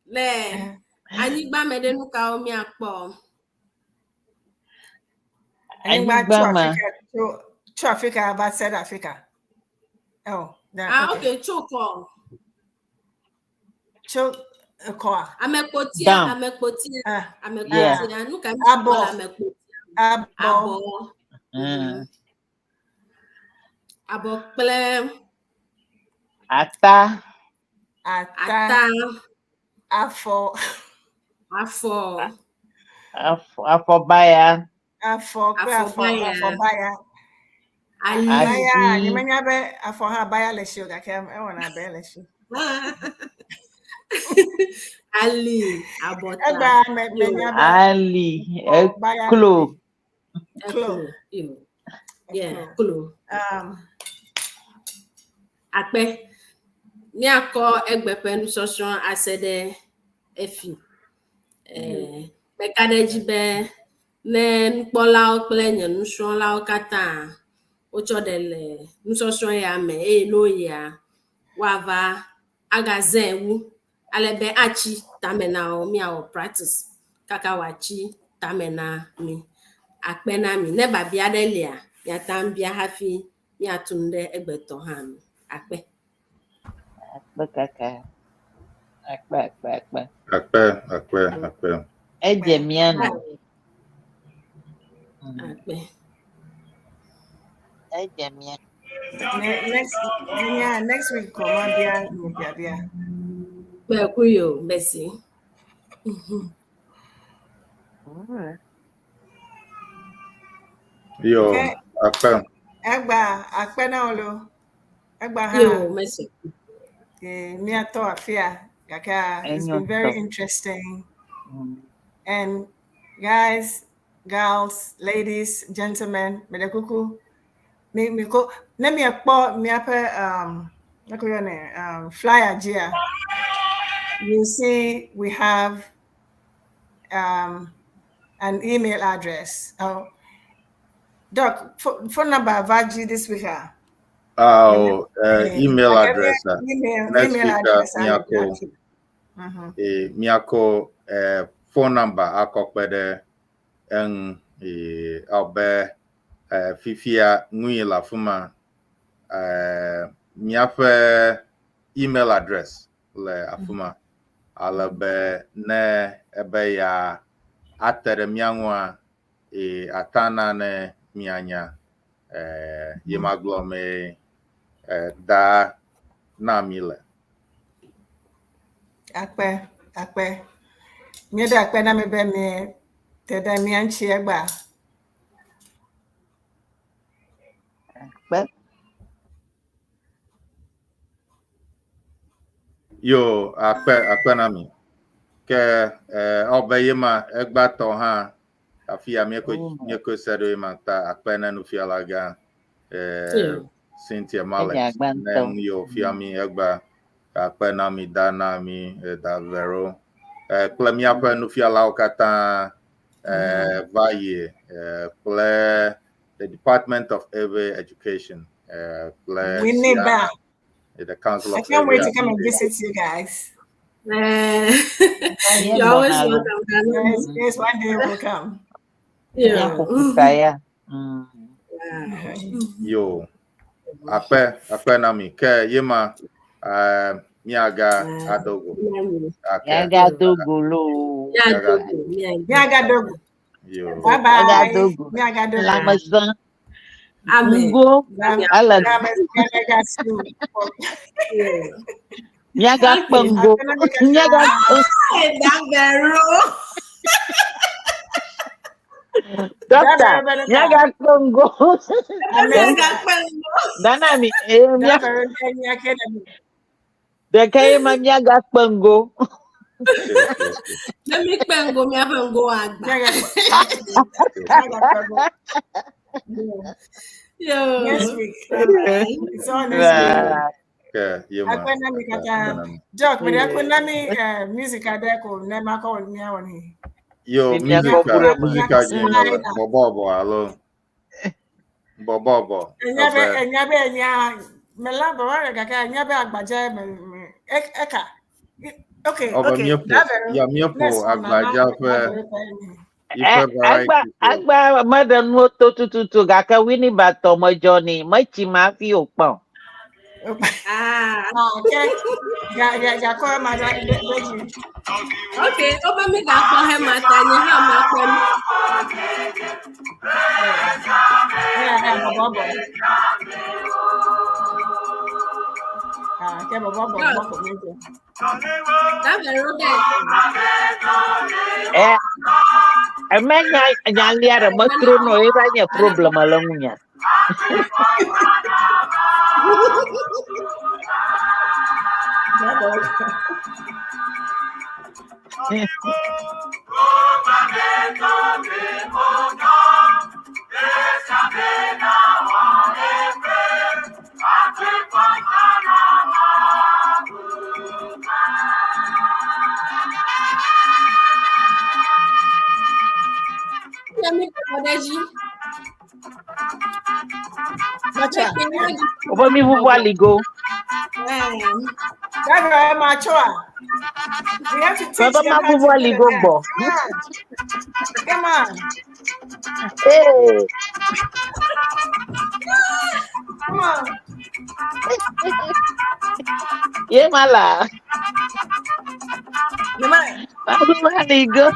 [SPEAKER 5] le anyigba me ɖe nu kawo míakpɔ?
[SPEAKER 3] Anyigba
[SPEAKER 4] Anyigba
[SPEAKER 3] tso
[SPEAKER 4] me.
[SPEAKER 3] Afrika tso tso Afrika va se ɖe Afrika. Oh, then,
[SPEAKER 5] Ah,
[SPEAKER 3] okay.
[SPEAKER 5] okay, tso kɔ.
[SPEAKER 3] Tso ekɔa.
[SPEAKER 5] Amekpotia,
[SPEAKER 4] Down.
[SPEAKER 5] amekpotia,
[SPEAKER 3] Ah,
[SPEAKER 4] Yeah.
[SPEAKER 5] amekpotia. Nu ka míakpɔ
[SPEAKER 3] Abɔ.
[SPEAKER 5] le amekpotia?
[SPEAKER 3] abɔ.
[SPEAKER 5] Abɔ. Abɔ kple
[SPEAKER 4] Ata.
[SPEAKER 3] Ata.
[SPEAKER 5] ata,
[SPEAKER 3] Afɔ.
[SPEAKER 5] afɔ,
[SPEAKER 4] Afɔ afɔbaya.
[SPEAKER 3] Afɔ kple afɔ
[SPEAKER 5] Afɔbaya.
[SPEAKER 3] afɔbaya.
[SPEAKER 5] ali.
[SPEAKER 3] Baya,
[SPEAKER 4] Asi.
[SPEAKER 3] nyemenya be afɔ hã baya le si o gake ewɔna abe ele si.
[SPEAKER 5] Ali, abɔta.
[SPEAKER 3] Egbea me menya be
[SPEAKER 4] Ali.
[SPEAKER 3] afɔ baya
[SPEAKER 4] Eklo.
[SPEAKER 3] Klo.
[SPEAKER 5] Eklo. Yo. Yeah,
[SPEAKER 3] Eklo.
[SPEAKER 5] klo. Akpe. Míakɔ egbe ƒe nusɔsrɔ̃ ase ɖe efi. Eh, meka ɖe edzi be ne nukpɔlawo kple nye nusrɔ̃lawo katã wotsɔ ɖe le nusɔsrɔ̃ ya me eye ne woyia, woava agazãe wu ale be atsi tame na wo míawɔ practice kaka wòatsi tame na mi. Akpe na mi. Ne biabia aɖe lia, miate ŋu bia hafi míatu nu ɖe egbetɔ hã nu. Akpe.
[SPEAKER 4] Akpe kaka. Akpe akpe akpe.
[SPEAKER 2] Akpe, akpe, akpe.
[SPEAKER 4] Edze mía nu.
[SPEAKER 5] Akpe.
[SPEAKER 4] Edze mía.
[SPEAKER 3] Next yeah, next week ko ma bia me bia bia.
[SPEAKER 5] Kpɛ yo, merci.
[SPEAKER 4] Alright.
[SPEAKER 2] Yo,
[SPEAKER 3] Okay.
[SPEAKER 2] akpe.
[SPEAKER 3] Egba akpe na wo lo. Egba hã
[SPEAKER 5] Yo, merci.
[SPEAKER 3] eh, míatɔ afia gake it's
[SPEAKER 4] Enyo
[SPEAKER 3] been very
[SPEAKER 4] tɔ.
[SPEAKER 3] interesting. And guys, girls, ladies, gentlemen, mede kuku. Mi mi ko ne miekpɔ miaƒe leke woyɔnɛ flyer dzia, you see we have an email address. Oh, Doc, phone number va dzi this week ah.
[SPEAKER 2] Oh, email
[SPEAKER 3] Gake
[SPEAKER 2] address.
[SPEAKER 3] email
[SPEAKER 2] Next
[SPEAKER 3] email
[SPEAKER 2] week,
[SPEAKER 3] address
[SPEAKER 2] miako, miako phone number akɔ kpe ɖe eŋu abe fifia nui le afi ma. Míaƒe email address le afi ma. Ale be ne ebe ya ate ɖe mía ŋua, ata na ne míanya. Ye magblɔ me da na mi le.
[SPEAKER 3] Akpe, akpe. Míeɖe akpe na mi be miete ɖe mía ŋuti egbea.
[SPEAKER 4] Akpe.
[SPEAKER 2] Yo, akpe akpe na mi. Ke eh, ɔbe ye ma egbatɔ hã afi ya míeko
[SPEAKER 4] Mm.
[SPEAKER 2] míeko se ɖo ye ma ta akpe na nufiala gã eh,
[SPEAKER 5] Yo.
[SPEAKER 2] Cynthia
[SPEAKER 4] Enye
[SPEAKER 2] Malex
[SPEAKER 4] agba
[SPEAKER 2] ne
[SPEAKER 4] ŋutɔ.
[SPEAKER 2] nu yiwo fia mi egba akpe na mi da na mi eh, da vero eh, kple míaƒe nufialawo katã eh, va yi eh, kple the Department of Ewe Education eh, kple
[SPEAKER 3] Winnie
[SPEAKER 2] Siana,
[SPEAKER 3] Ba.
[SPEAKER 2] the Council
[SPEAKER 3] I
[SPEAKER 2] of
[SPEAKER 3] can't
[SPEAKER 2] Ewe
[SPEAKER 3] wait to come and
[SPEAKER 2] Association.
[SPEAKER 3] visit you guys.
[SPEAKER 5] Eh,
[SPEAKER 4] Míegbɔna
[SPEAKER 5] You're always
[SPEAKER 4] lo.
[SPEAKER 5] welcome, Dana.
[SPEAKER 3] Yes, yes, one day we'll come.
[SPEAKER 5] Yeah.
[SPEAKER 4] Míaƒo ƒu ya. Mm.
[SPEAKER 5] Yeah.
[SPEAKER 2] Yo, akpe akpe na mi ke yema eh, miaga adogo ake
[SPEAKER 4] Míagado go loo.
[SPEAKER 5] Yeah, Dogo. Yeah,
[SPEAKER 3] Miagadogo.
[SPEAKER 2] yo.
[SPEAKER 3] Bye bye.
[SPEAKER 4] Míagado go.
[SPEAKER 3] Miagadogo.
[SPEAKER 4] Lãmesẽ.
[SPEAKER 5] Amen.
[SPEAKER 4] Ŋgo. Ele
[SPEAKER 5] Yeah.
[SPEAKER 4] míagakpe ŋgo. Míagakpe.
[SPEAKER 5] Hey, Davero.
[SPEAKER 4] Doctor, míagakpe ŋgo.
[SPEAKER 3] Amen.
[SPEAKER 4] Dana mi eh, mía ɖeka ye ma míagakpe ŋgo.
[SPEAKER 5] Let me kpengo mi aƒe ŋgo agba. Yo.
[SPEAKER 3] Next week. It's all next week.
[SPEAKER 4] Ah,
[SPEAKER 2] Ke yema
[SPEAKER 3] Akpena mi
[SPEAKER 2] akpe
[SPEAKER 3] kata.
[SPEAKER 2] akpe na mi.
[SPEAKER 3] Jock, but akpena mi music adeko nema ko mi awoni.
[SPEAKER 2] Yo,
[SPEAKER 4] Mi míakɔ
[SPEAKER 2] musica
[SPEAKER 4] bu ɖe eme.
[SPEAKER 2] musica dzi le bɔbɔbɔ alo bɔbɔbɔ
[SPEAKER 3] Enyabe
[SPEAKER 2] ɔbɛ
[SPEAKER 3] enyabe enya mela baba kaka enyabe agbaje me me eka. Okay,
[SPEAKER 2] ɔbɛ
[SPEAKER 3] okay.
[SPEAKER 2] míeƒo
[SPEAKER 3] Davero.
[SPEAKER 2] ya míeƒo
[SPEAKER 3] Next one,
[SPEAKER 2] agbadza
[SPEAKER 3] mama.
[SPEAKER 2] ƒe
[SPEAKER 4] Eh,
[SPEAKER 2] yiƒe
[SPEAKER 4] agba
[SPEAKER 2] variety ko.
[SPEAKER 4] agba meɖe nuwo to tututu gake Winneba tɔ medzɔ nɛ. Metsi ma hafi wòkpã o.
[SPEAKER 5] Ah.
[SPEAKER 3] Okay. Ga ga ga ko ma da deji.
[SPEAKER 5] Okay. Obe mi ga kpɔ he ma ta nye hã ma kpɔ mi.
[SPEAKER 3] Yeah, yeah, baba baba. Ah, ke baba baba ko mi je.
[SPEAKER 5] Davero de.
[SPEAKER 4] Eh, eme nya nyalia ɖe metro nɔ ye va nye problem le ŋunya.
[SPEAKER 3] Baba.
[SPEAKER 5] Nye mi kpɔ ɖe dzi.
[SPEAKER 3] Macha.
[SPEAKER 4] Wobe mi ʋuʋu aligo.
[SPEAKER 5] Eh.
[SPEAKER 3] Davero machoa. We have to teach
[SPEAKER 4] Baba
[SPEAKER 3] them how to
[SPEAKER 4] ma ʋuʋu
[SPEAKER 3] do the
[SPEAKER 4] aligo
[SPEAKER 3] dance.
[SPEAKER 4] gbɔ.
[SPEAKER 3] Come on.
[SPEAKER 4] Ee,
[SPEAKER 3] Come on.
[SPEAKER 4] ye ma la.
[SPEAKER 3] Come on.
[SPEAKER 4] Ma ʋuʋu aligo.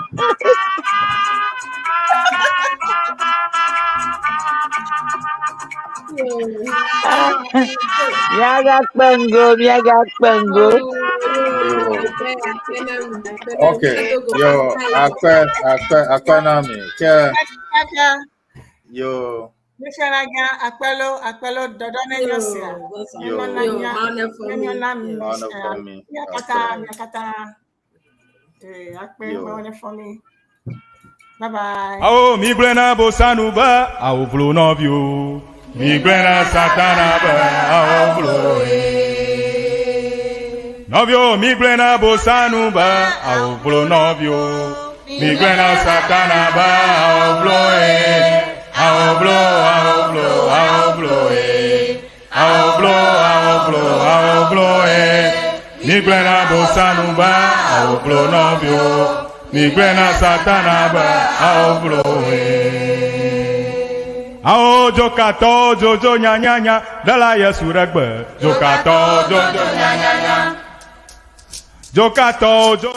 [SPEAKER 4] Ah, Míagakpe ŋgo, míagakpe ŋgo.
[SPEAKER 2] Okay, yo akpe akpe akpe na mi ke
[SPEAKER 3] Kaka.
[SPEAKER 2] yo
[SPEAKER 3] Nufialaga akpelo akpelo dɔdɔ ne nyɔ sia.
[SPEAKER 2] Yo.
[SPEAKER 3] Nenyo na nya. Nenyo na mi.
[SPEAKER 2] Mawo ne fɔ mi
[SPEAKER 3] Miakata
[SPEAKER 2] akpe.
[SPEAKER 3] miakata. Eh, akpe
[SPEAKER 2] Yo.
[SPEAKER 3] mawo ne fɔ mi. Bye bye.
[SPEAKER 1] Awo mi gblẽ na bosanu be awo vlo nɔviwo. Mi gblẽ na satana be awo vlo ye. Nɔviwo mi gblẽ na bosanu be awo vlo nɔviwo. Mi gblẽ na satana be awo vlo ye. Awo vlo awo vlo awo vlo ye. Awo vlo awo vlo awo vlo ye. Mi gblẽ na bosanu be awo vlo nɔviwo. Mi gblẽ na satana be awo vlo ye. Awo dzokatɔ dzodzo nyanyanya ɖela Yesu ɖe gbe. Dzokatɔ dzodzo nyanyanya. Dzokatɔ dzo.